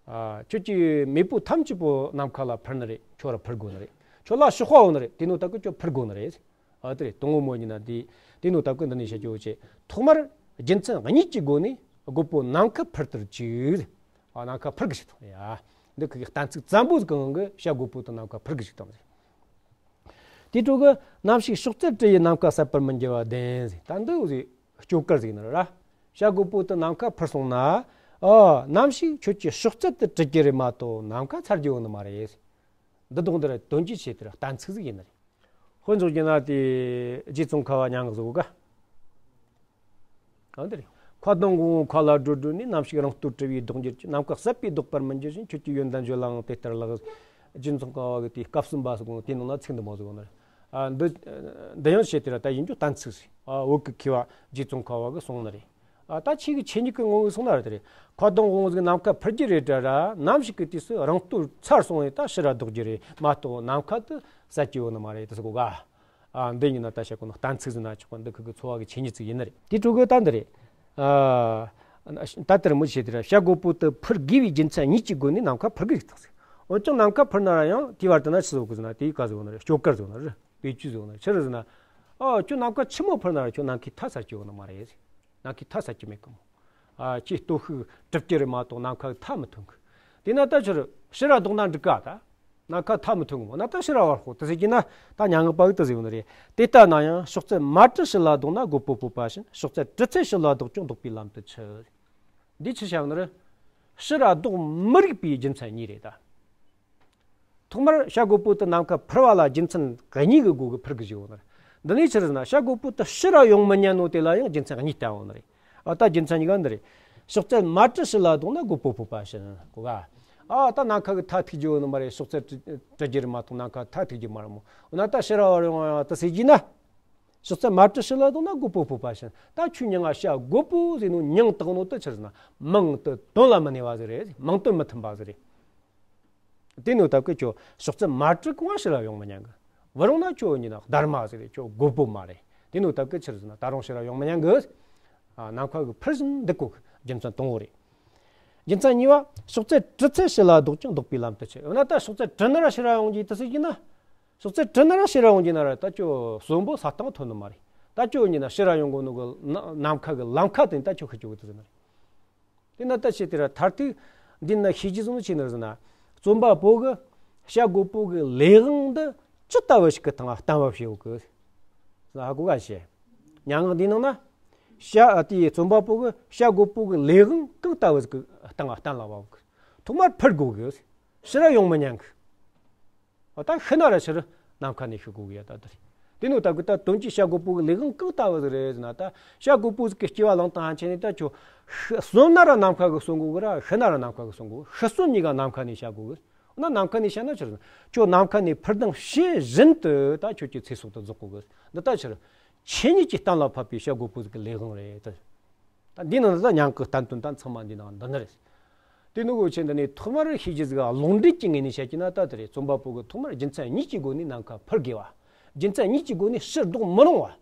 ཨ། ཁྱོད་ཀྱི་མེས་པོ་ཐམས་ཅད་པོ་ནམ་མཁའ་ལ་འཕུར་ནི་རེད། ཁྱོད་ར་འཕུར་དགོས་ནི་རེད། ཁྱོད་ལ་བྱོལ་བ་ཡོད་ནི་རེད། དེ་ནོ་ད་གི་ཁྱོད་འཕུར་དགོས་ནི་རེད། ཨ་དེ་རེད། དང་པོ་མོ་ཡིན་ན་དེ། དེ་ནོ་ད་གི་འདི་ནས་བཤད་རྒྱུ་བྱེད། ཐོག་མར་རྒྱུ་མཚན་གཉིས་ཀྱི་སྒོ་ནས་རྒོད་པོ་ནམ་མཁའ་འཕུར་དུ་བཅུག་ཨ་ནམ་མཁའ་འཕུར་གི་ཞིག་ཐོག་ཡ། འདི་ཁི་གི་གཏན་ཚིགས་ཙམ་པོ་ཟིག་གང་གི་བྱ་རྒོད་པོ་དང་ནམ་མཁའ་འཕུར་གི་ཞིག་བཏང་ཟིག་དེ་དྲུག་གི་ནམ་ཞིག་ཕྱོགས་བཙལ་བྲི་ཡི་ནམ་མཁའ་ཟད་པར་མི་འགྱུར་བ་བདེན་ཟིག་ད་འདི་ཟིག་སྐྱོ་གར་ཟིག་ནི་ར། བྱ་རྒོད་པོ་དེ་ནམ་མཁའ་འཕུར་སོང་ན། ཨ། ནམ་ཞིག་ཁྱོད་ཀྱི་ཕྱོགས་བཙལ་དུ་བྲི་རྒྱུ་རེད་མ་གཏོགས་ནམ་མཁའ་ཚར་རྒྱུ་ཡོད་ནི་མ་རེད། འདི་དོན་འདི་ར་དོན་གྱི་ཆེད་དུ་ར་གཏན་ཚིགས་ཟིག་ཡིན་ནི་རེད། དཔེ་འཇོག་རྒྱུ་ན་དེ་རྗེ་ཙོང་ཁ་བ་མྱ་ངག་བཟོ་ག་ཨ་འདི་རེད། མཁའ་ལྡིང་དབང་པོ་མཁའ་ལ་བགྲོད་བགྲོད་ནས། ནམ་ཞིག་རང་རྟོགས་གྲུབ་པའི་ལྡོག་འགྱུར་གྱིས། ནམ་མཁའ་ཟད་པའི་ལྡོག་པར་མི་འགྱུར་ཞིང་། ཁྱོད་ཀྱི་ཡོན་ཏན་བརྗོད་ལའང་དེ་ལྟར་ལགས། རྗེ་ཙོང་ཁ་བ་གི་དེའི་སྐབས་གསུམ་པ་ཟེར་གོ་ནོ་དེའི་ནང་ན་ཚིག་འདི་མོ་ཟེར་གོ་ནི་རེད། ཨ་འདི་འདི་ཡང་བཤད་དེ་ར་ད་ཡིན་རྒྱུ་གཏན་ཚིགས་ཟིག་ཨ་བོད་ཀྱི་མཁས་པ་རྗེ་ཙོང་ཁ་བ་གིས་གསུངས་ནི་རེད། ཨ་ད་ཁྱེད་ཀྱི་ཆོས་ཉིད་ཀྱི་ངོ་བོས་གསུངས་ན་ར་དེ་རེད། མཁའ་ལྡིང་དབང་པོ་ཟིག་ནམ་མཁའ་འཕུར་རྒྱུ་རེད་དྲ་ར། ནམ་ཞིག་གི་དུས་སུ་རང་རྟོགས་ཚར་སོང་བས་ད་ཕྱིར་ར་ལྡོག་རྒྱུ་རེད་མ་གཏོགས་ནམ་མཁའ་དེ་ཟད་རྒྱུ་ཡོད་ནི་མ་རེད་དེ་ཟེར་གོ་ག་ཨ་འདི་ཡིན་ན་ད་བཤད་གོ་ནོ་གཏན་ཚིགས་ཟེར་ན་ཆོག་ག་འདི་ཁོ་གི་འཚོ་བ་གི་ཆོས་ཉིད་ཅིག་ཡིན་ནི་རེད། དེ་དྲུག་གི་ད་འདི་རེད། ཨ་ད་དེར་མོ་བྱེད་དེ་ར་བྱ་རྒོད་པོ་དེ་འཕུར་དགོས་པའི་རྒྱུ་མཚན་གཉིས་ཀྱི་སྒོ་ནས་ནམ་མཁའ་འཕུར་གི་རེད་ད་ཟེར། འོན་ཀྱང་ནམ་མཁའ་འཕུར་ན་ར་ཡང་དེའི་བར་དུ་ན་ཆི་ཟེར་གོ་ཟེར་ན་དེའི་བཀའ་ཟེར་གོ་ནི་རེད། སྐྱོ་གར་ཟེར་གོ་ནི་རེད། བེད་སྤྱོད་ཟེར་གོ་ནི་རེད། ཆི་རེད་ཟེར་ན། ཨ་ཁྱོད་ནམ་མཁའ་ཆི་མོ་འཕུར་ན་ར་ཁྱོད་ནམ་མཁའི་མཐའ་ཟད་རྒྱུ་ཡོད་ནི་མ་རེད་ཟེར། ནམ་མཁའི་མཐའ་གསལ་གྱི་མེད་གི་མོ། ཨ། ཁྱོས་སྟོབས་ཤུགས་གྲུབ་ཀྱི་རེད་མ་གཏོགས་ནམ་མཁའ་གི་མཐའ་མི་ཐོན་གི། དེས་ན་ད་ཕྱིར་ཕྱི་ར་ལྡོག་ན་འགྲིག་ག། ད་ནམ་མཁའ་མཐའ་མི་ཐོན་གི་མོ། ན་ད་ཕྱི་ར་བར་ཤོག་དེ་ཟེར་གྱི་ན། ད་སྙན་ངག་པ་གིས་དེ་ཟེར་ཡོད་ནི་རེད། དེ་ལྟ་ན་ཡང་ཕྱོགས་ཚད་མ་གྲུ་ཕྱི་ལ་ལྡོག་ན་རྒོད་པོ་བོས་པ་བཞིན། ཕྱོགས་ཚད་གྲུ་ཚད་ཕྱི་ལ་ལྡོག་ཀྱང་ལྡོག་པའི་ལམ་དུ་ཆུད། འདི་ཆི་བྱ་ནི་རེད། ཕྱི་ར་ལྡོག་མི་རིགས་པའི་རྒྱུ་མཚན་གཉིས་རེད་ད། ཐོག་མར་བྱ་རྒོད་པོ་དེ་ནམ་མཁའ་འཕུར་བ་ལ་རྒྱུ་མཚན་གཉིས་ཀྱི་སྒོ་གིས་འཕུར་གི་བཞག་ཡོད་ནི་རེད། འདི་ནས་ཕྱིར་ཟེར་ན་བྱ་རྒོད་པོ་དེ་ཕྱི་ར་ཡོང་མི་ཉན་ནོ་དེ་ལ་ཡང་རྒྱུ་མཚན་གཉིས་བསྟན་ཡོད་ནི་རེད། ཨ། ད་རྒྱུ་མཚན་གཉིས་ཀ་འདི་རེད། ཕྱོགས་ཚད་མ་གྲུ་ཕྱི་ལ་ལྡོག་ན་རྒོད་པོ་བོས་པ་བཞིན་གོ་ག། ཨ། ད་ནམ་མཁའ་གི་མཐའ་ཐུག་རྒྱུ་ཡོད་ནི་མ་རེད། ཕྱོགས་ཚད་གྲུ་གྲུ་རྒྱུ་རེད་མ་གཏོགས་ནམ་མཁའ་མཐའ་ཐུག་རྒྱུ་མ་རེད་མོ། འོ་ན་ད་ཕྱི་ར་བར་ཡོང་ཡང་དེ་ཟེར་གྱི་ན། ཕྱོགས་ཚད་མ་གྲུ་ཕྱི་ལ་ལྡོག་ན་རྒོད་པོ་བོས་པ་བཞིན། ད་ཁྱོས་མྱིང་ང་བྱ་རྒོད་པོ་ཟེར་ནོ་མྱིང་བཏགས་ནོ་དེ་ཕྱིར་ཟེར་ན་མིང་དེ་དོན་ལ་མི་གནས་པ་ཟིག་རེད། མིང་དོན་མི་མཐུན་པ་ཟིག་རེད། དེ་ནོ་སྟབས་ཀྱིས་ཁྱོད་ཕྱོགས་ཚད་མ་གྲུ་གང་ཕྱི་ར་ཡོང་མི་ཉན་གི། བུ་རུང་ན་ཁྱོད་ཡིན་ན་སྡར་མ་ཟིག་རེད། ཁྱོད་རྒོད་པོ་མ་རེད། དེ་ནོ་སྟབས་ཀྱིས་ཕྱིར་ཟེར་ན་ད་རུང་ཕྱི་ར་ཡོང་མི་ཉན་གི། ཨ། ནམ་མཁའ་གི་འཕུར་བཞིན་འདུག་གོ་གི། རྒྱུ་མཚན་དང་པོ་རེད། རྒྱུ་མཚན་གཉིས་པ། ཕྱོགས་ཚད་གྲུ་ཚད་ཕྱི་ལ་ལྡོག་ཀྱང་ལྡོག་པའི་ལམ་དུ་ཆུད། འོ་ན་ད་ཕྱོགས་ཚད་གྲུ་ནི་ར་ཕྱི་ར་ཡོང་རྒྱུ་དེ་ཟེར་གྱི་ན། ཕྱོགས་ཚད་གྲུ་ནི་ར་ཕྱི་ར་ཡོང་རྒྱུ་ན་ར་ད་ཁྱོད་གསོན་པོ་ས་སྟེང་ཐོན་ནི་མ་རེད། ད་ཁྱོད་ཡིན་ན་ཕྱི་ར་ཡོང་གོ་ནོ་གི་ན་ནམ་མཁའ་གི་ལམ་ཁ་དེ་ད་ཁྱོད་ཤི་རྒྱུ་གི་དེ་ཟེར་ནི་རེད། དེ་ན་ད་ཆི་དེ་ར་མཐར་ཐུག་འདི་ན་ཤེས་རྒྱུ་བཟུང་ཆི་ནི་རེད་ཟེར་ན། རྩོམ་པ་པོ་གིས་བྱ་རྒོད་པོ་གི་ལས་དབང་འདི་ཅི་ལྟ་བུ་ཞིག་གི་སྟེང་ལ་བསྟན་པ་བྱས་ཡོད་གི། ཧ་གོ་ག་བྱེད། སྙན་ངག་འདིའི་ནང་ན། བྱ། དེའི་རྩོམ་པ་པོ་གིས་བྱ་རྒོད་པོ་གི་ལས་དབང་གང་ལྟ་བུ་ཞིག་གི་སྟེང་ལ་བསྟན་ལ་བབ་གི། ཐོག་མར་འཕུར་དགོས་གི། ཕྱི་ར་ཡོང་མི་ཉན་གི། འོ། ད་ཤི་ན་ར་ཕྱིར་ནམ་མཁའ་ནས་ཤི་དགོས་གི་ཡ་ད་དེ་རེད། དེ་ནོ་སྟབས་ཀྱིས་ད་དོན་གྱིས་བྱ་རྒོད་པོ་གི་ལས་དབང་གང་ལྟ་བུ་ཟིག་རེད་ཟེར་ན། ད་བྱ་རྒོད་པོ་ཟིག་གི་སྐྱེ་བ་བླངས་སྟངས་ཕན་ཆད་ནས་ད་ཁྱོད་ཤི་གསོན་ན་ར་ནམ་མཁའ་གིས་གསོན་དགོས་གི་ར། ཤི་ན་ར་ནམ་མཁའ་གིས་གསོན་དགོས། ཤི་གསོན་གཉིས་ཀ་ནམ་མཁའ་ནས་བྱ་དགོས་གི། འོ་ན་ནམ་མཁའ་ནས་བྱ་ན་ཕྱིར་ཁྱོད་ནམ་མཁའ་ནས་འཕུར་ལྡིང་བྱེད་བཞིན་དུ་ད་ཁྱོད་ཀྱི་ཚེ་སྲོག་དེ་རྫོགས་དགོས་གི། འདི་ད་ཕྱིར་ཆོས་ཉིད་ཀྱིས་གཏན་ལ་ཕབ་པའི་བྱ་རྒོད་པོ་ཟིག་གི་ལས་དབང་རེད་ད། ད་འདི་ནང་ད་སྙན་ངག་གི་བསྟན་དོན་ད་ཚང་མ་འདི་ནང་འདི་ནི་རེད། དེ་ནི་འུ་ཆོས་འདི་ནས་ཐོག་མར་ཤེས་རྒྱུ་ཟིག་ལུང་འདྲེན་གྱི་ངོས་ནས་བཤད་ཀྱི་ན་ད་དེ་རེད། རྩོམ་པ་པོ་གིས་ཐོག་མར་རྒྱུ་མཚན་གཉིས་ཀྱི་སྒོ་ནས་ནམ་མཁའ་འཕུར་དགོས་པ། རྒྱུ་མཚན་གཉིས་ཀྱི་སྒོ་ནས་ཕྱིར་ལྡོག་མི་རུང་བ།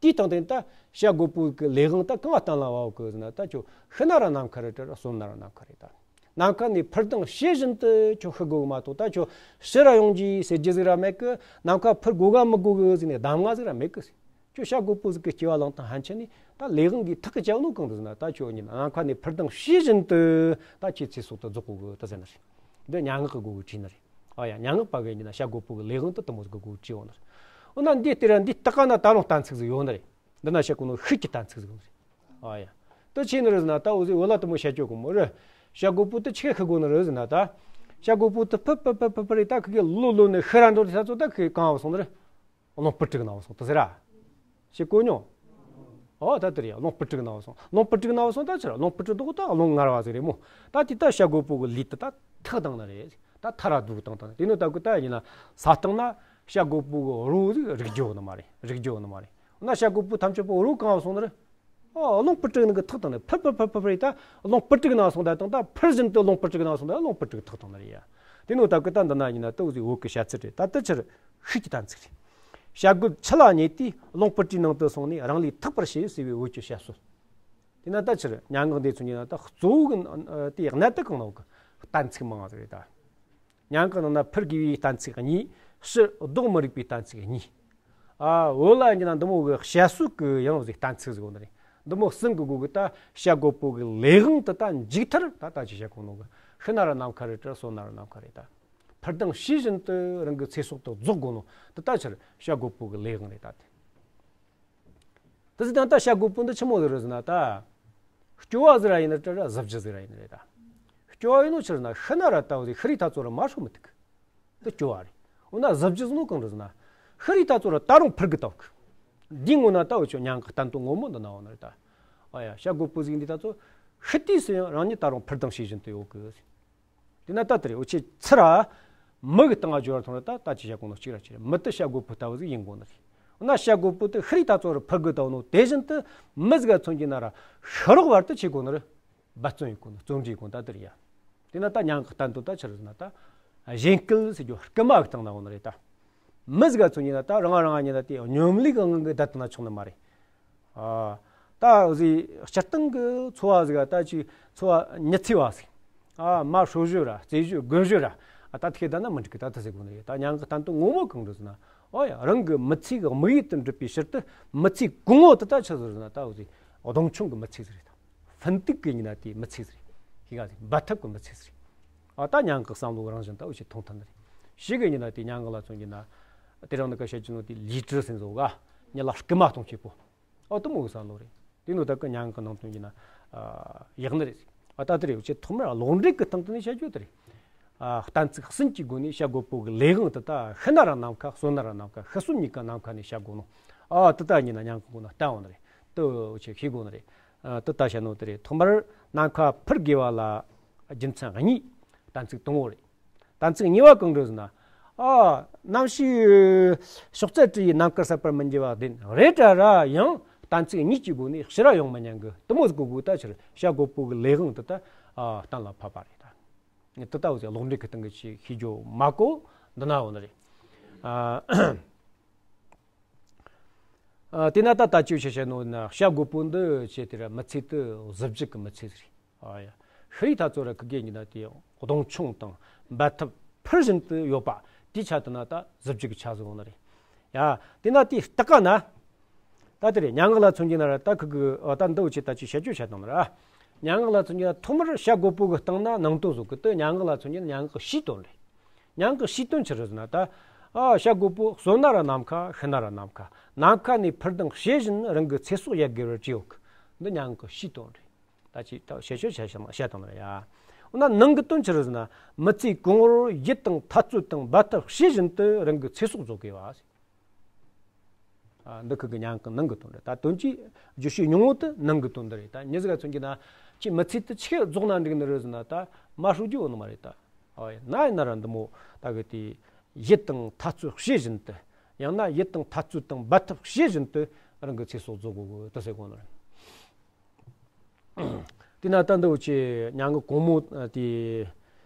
དེའི་སྟེང་དེ་ད་བྱ་རྒོད་པོ་གི་ལས་དབང་ད་གང་ལ་གཏན་ལ་བབ་གི་ཟེར་ན། ད་ཁྱོད་ཤི་ན་ར་ནམ་མཁའ་རེད་དྲ་གསོན་ན་ར་ནམ་མཁའ་རེད་ད། ནམ་མཁའ་ནས་འཕུར་ལྡིང་བྱེད་བཞིན་དུ་ཁྱོད་ཤི་དགོས་གི་མ་གཏོགས། ད་ཁྱོད་ཕྱིར་ར་ཡོང་རྒྱུ་ཟེར་རྒྱུ་ཟིག་ར་མེད་གི། ནམ་མཁའ་འཕུར་དགོས་ག་མི་དགོས་གི་ཟེར་ནས་གདམས་ངག་ཟིག་ར་མེད་གི། ཁྱོད་བྱ་རྒོད་པོ་ཟིག་གི་སྐྱེ་བ་བླངས་སྟངས་ཕན་ཆད་ནས་ད་ལས་དབང་གིས་ཐག་གིས་བཅད་ནོ་གང་རེད་ཟེར་ན། ད་ཁྱོད་ཡིན་ན་ནམ་མཁའ་ནས་འཕུར་ལྡིང་བྱེད་བཞིན་དུ་ད་ཁྱོད་ཚེ་སྲོག་དེ་རྫོགས་དགོས་གི་ད་ཟེར་ནི་རེད། འདི་སྙན་ངག་གི་སྒོ་གིས་བྲིས་ནི་རེད། ཨ་ཡ། སྙན་ངག་པ་གིས་ཡིན་ན་བྱ་རྒོད་པོ་གི་ལས་དབང་དེ་དེ་མོ་ཟིག་གི་སྒོ་གིས་བྲིས་ཡོད་ནི་རེད། འོ་ན་འདི་ལྟར་འདི་ལྟ་ག་ན་ད་རུང་གཏན་ཚིགས་ཟིག་ཡོད་ནི་རེད། འདི་ན་བཤད་གོ་ནོ་ཤུགས་ཀྱི་གཏན་ཚིགས་ཟིག་ཡོད་ནི་རེད། ཨ་ཡ། དེ་ཆི་ནི་རེད་ཟེར་ན། ད་འུ་ཟོས་བོད་ལ་དེ་མོ་བཤད་རྒྱུ་གི་མོ་རེད། བྱ་རྒོད་པོ་དེ་ཆི་ཤི་དགོས་ནི་རེད་ཟེར་ན། ད་བྱ་རྒོད་པོ་དེ་འཕུར་འཕུར་འཕུར་འཕུར་འཕུར་རེད། ད་ཁི་གེ་ལོ་ལོ་ནས་ཤི་ར་འགྲོ་དུས་ས་ཚོ་ད་ཁི་གང་བ་སོང་ནི་རེད། རླུང་སྤུ་ཏྲིག་ནང་སོང་དུ་ཟེར་ར། ཞེས་གོ་མྱོང་། ཨོ་ད་དེ་རེད། རླུང་སྤུ་ཏྲིག་ནང་སོང་། རླུང་སྤུ་ཏྲིག་ནང་སོང་ད་ཆི་ར། རླུང་སྤུ་ཏྲིག་དོག་ད་རླུང་ངར་བ་ཟིག་རེད་མོ། ད་དེ་ད་བྱ་རྒོད་པོ་གི་ལུས་དེ་ད་ཐག་བཏང་ནི་རེད། ད་ཐ་ར་དུག་བཏང་བཏང་། དེ་ནོ་ད་གི་ད་ཡིན་ན་ས་སྟེང་ན་བྱ་རྒོད་པོ་གི་རོ་ཟིག་རིག་རྒྱུ་ནི་མ་རེད། རིག་རྒྱུ་ནི་མ་རེད། འོ་ན་བྱ་རྒོད་པོ་ཐམས་ཅད་པོ་རོ་གང་བ་སོང་ནི་རེད། ཨོ་རླུང་སྤུ་ཏྲིག་ནང་གི་ཐག་བཏང་ནི། འཕུར་འཕུར་འཕུར་འཕུར་རེད། ད་རླུང་སྤུ་ཏྲིག་ནང་སོང་ད་དང་། ད་འཕུར་བཞིན་དུ་རླུང་སྤུ་ཏྲིག་ནང་སོང་ད་རླུང་སྤུ་ཏྲིག་ཐག་བཏང་ནི་རེད་ཡ། དེ་ནོ་ད་གི་ད་འདི་ན་ཡིན་ན་ད་འུ་ཟོས་བོད་གི་བཤད་ཚུལ་རེད། ད་དེ་ཕྱིར་ཤུགས་ཀྱི་གཏན་ཚིགས་རེད། བྱ་རྒོད་ཆུ་ལ་བསྙེས་ཏེ་རླུང་སྤུ་གྲིའི་ནང་དུ་སོང་ནས་རང་ལུས་ཐག་པར་བྱས་ཟེར་བའི་བོད་ཀྱི་བཤད་སྲོལ། དེས་ན་ད་ཕྱིར་སྙན་ངག་འདི་ཚོ་ཉིད་ན་ད་གཙོ་བོ་གི་དེའི་གནད་དུ་གང་ནོ་གི་གཏན་ཚིགས་མང་ང་ཟིག་རེད་ད། སྙན་ངག་ནང་ན་འཕུར་དགོས་པའི་གཏན་ཚིགས་གཉིས། ཕྱིར་ལྡོག་མི་རིགས་པའི་གཏན་ཚིགས་གཉིས། ཨ། བོད་ལ་ཡིན་ན་འདི་མོ་གི་བཤད་སྲོལ་གི་ཡང་ཟིག་གཏན་ཚིགས་ཟིག་ཡོད་ནི་རེད། འདི་མོ་གསུམ་གི་སྒོ་གི་ད་བྱ་རྒོད་པོ་གི་ལས་དབང་དེ་ད་མཇུག་མཐར་ད་ད་ཅི་བྱ་གོ་ནོ་གི་ཤི་ན་ར་ནམ་མཁའ་རེད་དྲ་གསོན་ན་ར་ནམ་མཁའ་རེད་ད། འཕུར་ལྡིང་བྱེད་བཞིན་དུ་རང་གི་ཚེ་སྲོག་དེ་རྫོགས་དགོས་ནོ་དེ་ད་ཕྱིར་བྱ་རྒོད་པོ་གི་ལས་དབང་རེད་ད་དེ། དེ་ཟིག་དང་ད་བྱ་རྒོད་པོ་འདི་ཆི་མོ་ཟིག་རེད་ཟེར་ན། ད་སྐྱོ་བ་ཟིག་ར་ཡིན་ནི་དྲ་ར་གཟི་བརྗིད་ཟིག་ར་ཡིན་ནི་རེད་ད། སྐྱོ་བ་ཡིན་ནོ་ཆི་རེད་ན་ཤི་ན་ར་ད་འུ་ཟོས་ཤི་རི་ཐ་ཚོ་ར་མ་ཧྲོ་མི་ཐུག་གི། འདི་སྐྱོ་བ་རེད། འོ་ན་གཟི་བརྗིད་ཟེར་ནོ་གང་རེད་ཟེར་ན། ཤི་རི་ཐ་ཚོ་ར་ད་རུང་འཕུར་གི་ད་གི། འདིའི་ངོ་ན་ད་འུ་ཆོ་སྙན་ངག་གི་བསྟན་དོན་ངོ་མ་འདི་ན་ཡོད་ནི་རེད་ད། ཨ་ཡ། བྱ་རྒོད་པོ་ཟིག་འདི་ད་ཚོ་ཤི་དུས་སུ་ཡང་རང་ཉིད་ད་རུང་འཕུར་ལྡིང་བྱེད་བཞིན་དུ་ཡོད་གི། དེས་ན་ད་དེ་རེད། འུ་ཆོས་ཚུར་ར་མི་གི་སྟེང་ང་འབྱོར་བ་ཐོན་ར་ད་ད་ཅི་བྱ་གོ་ནོ་གཅིག་ར་གཅིག་ར། མི་དེ་བྱ་རྒོད་པོ་ལྟ་བུ་ཟིག་ཡིན་དགོས་ནི་རེད། འོ་ན་བྱ་རྒོད་པོ་དེ་ཤི་རི་ཐ་ཚོ་ར་འཕུར་གི་ད་ནོ་དེ་བཞིན་དུ་མི་ཟིག་ག་མཚོན་གྱི་ན་ར་ཤི་རོགས་བར་དུ་ཆི་གོ་ནི་རེད། འབད་བརྩོན་ཡེད་དགོས་ནི། བརྩོན་འགྲུས་ཡེད་དགོས་ནི་ད་དེ་རེད་ཡ། དེས་ན་ད་སྙན་ངག་གི་བསྟན་དོན་ད་ཆི་རེད་ཟེར་ན། ད་གཞན་སྐད་ཟེར་རྒྱུ་སྐུལ་མ་གི་སྟེང་ན་ཡོད་ནི་རེད་ད། མི་ཟིག་ག་མཚོན་གྱི་ན་ད་རང་རང་ཉིད་ད་དེ་སྙོམ་ལས་གི་ངང་གིས་བསྡད་བཏང་ན་ཆོག་ནི་མ་རེད། ཨ། ད་འུ་ཟོས་སྤྱིར་བཏང་གི་འཚོ་བ་ཟིག་ག་ད་ཅིག་འཚོ་བ་མྱི་ཚེ་བ་ཟིག་ཨ། མ་ཧྲོ་ཞོ་ར་རྩེ་ཞོ་དགུན་ཞོ་ར། ཨ། ད་དེ་ཁེ་ད་ན་མི་འགྲིག་གི། ད་དེ་ཟེར་གོ་ནི་རེད། ད་སྙན་ངག་གི་བསྟན་དོན་ངོ་མ་གང་རེད་ཟེར་ན། ཨོ་ཡ། རང་གི་མི་ཚེ་གི་དམིགས་ཡུལ་དེ་འགྲུབ་པའི་ཕྱིར་དུ་མི་ཚེ་གང་བོ་དེ་ད་ཆི་ཟེར་ན། ད་འུ་ཟོས་ གདོང་མཆོང་གི་མི་ཚེ་ཟིག་རེད་དང་། ཕུན་སྟུག་གི་ཡིན་ན་དེ་མི་ཚེ་ཟིག་རེད། ཤེས་ག་ཟིག་འབད་འཐབ་གི་མི་ཚེ་ཟིག་རེད། ཨ་ད་མྱང་གི་བསམ་བློ་རང་བཞིན་ད་འུ་ཆོས་ཐོང་ཐུབ་ནི་རེད། ཞིག་གི་ཡིན་ན་དེ་མྱང་གི་ལ་མཚོན་གྱི་ན། དེ་རིང་འདི་ག་བཤད་ཀྱི་ནོ་དེ་ལི་ཀྲི་ཟེར་ཟོ་ག་མྱི་ལ་སྐུལ་མ་གཏོང་བྱེད་པོ། ཨོ་དུ་མོ་གི་བསམ་བློ་རེད། དེ་ནོ་ད་གི་མྱང་གི་ནང་དོན་གྱི་ན། ཡག་ནི་རེད། ཨ་ད་དེ་རེད། འུ་ཆོས་ཐོག་མར་གློག་འདྲེན་གི་སྟེང་དུ་ནས་བཤད་རྒྱུ་དེ་རེད། ཨ་གཏན་ཚིགས་གསུམ་གྱི་སྒོ་ནས་བཤད་དགོས་པོ་གི་ལས་དབང་དེ་ད་ཤི་ན་ར་ནམ་མཁའ་གསོན་ན་ར་ནམ་མཁའ་ཤི་གསོན་གཉིས་ཀ་ནམ་མཁའ་ནས་བཤད་དགོས་ནོ། ཨ་དེ་ད་ཡིན་ན་མྱང་གི་སྒོ་ན་བསྟན་འོང་ནི་རེད། དེ་འུ་ཆོས་ཤེས་དགོས་ནི་རེད། ཨ་དེ་ད་བཤད་ནོ་དེ་རེད། ཐོག་མར་ནམ་མཁའ་འཕུར་དགོས་པ་ལ་རྒྱུ་མཚན་གཉིས། གཏན་ཚིགས་དང་པོ་རེད། གཏན་ཚིགས་གཉིས་པ་གང་རེད་ཟེར་ན། ཨ་གནམ་གཤིས་ཕྱོགས་ཚད་བྲི་ཡི་ནམ་མཁར་ཟད་པར་མི་འགྱུར་བ་བདེན་རེད་དྲ་ར་ཡང་གཏན་ཚིགས་གཉིས་ཀྱི་སྒོ་ནས་ཕྱི་ར་ཡོང་མི་ཉན་གི་དུ་མོ་ཟིག་གོ་དགོས། ད་ཕྱིར་བཤད་དགོས་པོ་གི་ལས་དབང་དུ་ད་ཨ་གཏན་ལ་ཕབ་པ་རེད་ད། དེ་ལྟ་བུ་ཟིག་གློག་འདྲེན་གི་སྟེང་གི་ཆེས་ཤེས་རྒྱུ་མ་གོ་འདི་ན་འོ་ནི་རེད། ཨ་ཨ་དེ་ན་ད་ལྟ་ཅིའི་ཕྱིར་བཤད་ནོ་ན། བཤད་དགོས་པོ་འདི་ཆེ་དེ་ར་མི་ཚེ་དེ་གཟི་བརྗིད་གི་མི་ཚེ་ཟིག་རེད། ཨ་ཡ། ཤི་རི་ཐ་ཚོ་ར་ཁི་གེ་ཉི་ན་དེ་གདོང་མཆོང་དང་འབད་འཐབ་ཕུར་བཞིན་དུ་ཡོད་པ་དེའི་ཆ་དུ་ན་ད་གཟི་བརྗིད་ཀྱི་ཆ་ཟིག་ཡོང་ནི་རེད། ཡ། དེ་ན་དེ་ལྟ་ཀ་ན། ད་དེ་རེད། སྙན་ངག་ལ་མཚོན་གྱི་ན་ར་ད་ཁི་གི་ཨ་ད་འདི་འུ་ཆོས་ད་ཅི་བཤད་རྒྱུ་བཤད་དང་ན་ར། སྙན་ངག་ལ་མཚོན་གྱི་ན་ཐོག་མར་བཤད་དགོས་པོ་གི་སྟེང་ན་ནང་དོན་བཟོ་གི། དེ་སྙན་ངག་ལ་མཚོན་གྱི་ན་སྙན་ངག་གི་ཕྱིའི་དོན་རེད། སྙན་ངག་གི་ཕྱིའི་དོན་ཆི་རེད་ཟེར་ན་ད། ཨ་བཤད་དགོས་པོ་གསོན་ན་ར་ནམ་མཁའ་ཤི་ན་ར་ནམ་མཁའ། ནམ་མཁའ་ནས་འཕུར་ལྡིང་བྱེད་བཞིན་རང་གི་ཚེ་སྲོག་ཡལ་དགོས་པར་བྲིས་ཡོད་གི། འདི་སྙན་ངག་གི་ཕྱིའི་དོན་རེད། ད་ཅི་ད་བཤད་ཤོད་བཤད་བཤད་བཤད་དང་ལ་ཡ། འོ་ན་ནང་གི་དོན་ཆི་རེད་ཟེར་ན། མི་ཚེའི་གོང་བུར་ཡིད་དང་འཐབ་རྩོད་དང་འབད་འཐབ་བྱེད་བཞིན་དུ་རང་གི་ཚེ་སྲོག་རྫོགས་དགོས་པ། ཨ་འདི་ཁི་གི་སྙན་ངག་གི་ནང་གི་དོན་རེད། ད་དོན་གྱི་བརྗོད་བྱའི་སྙིང་བོ་དེ་ནང་གི་དོན་འདི་རེད། ད་མྱི་ཟིག་ག་མཚོན་གྱི་ན་ཁྱེད་མི་ཚེ་དེ་ཆི་རྫོགས་ན་འགྲིག་ནི་རེད་ཟེར་ན། ད་མ་ཧྲུ་རྒྱུ་ཡོད་ནི་མ་རེད་ད། ཨ་ཡ། ན་ཡིན་ན་ར་འདི་མོ་ད་གི་དེ་ཡིད་དང་འཐབ་རྩོད་བྱེད་བཞིན་དུ། ཡང་ན་ཡིད་དང་འཐབ་རྩོད་དང་འབད་འཐབ་བྱེད་བཞིན་དུ་རང་གི་ཚེ་སྲོག་རྫོགས་དགོས་གི་དེ་ཟེར་གོ་ནི་རེད། དེ་ན་ད་འདི་འུ་ཆོས་སྙན་ངག་གོང་མོ་དེ།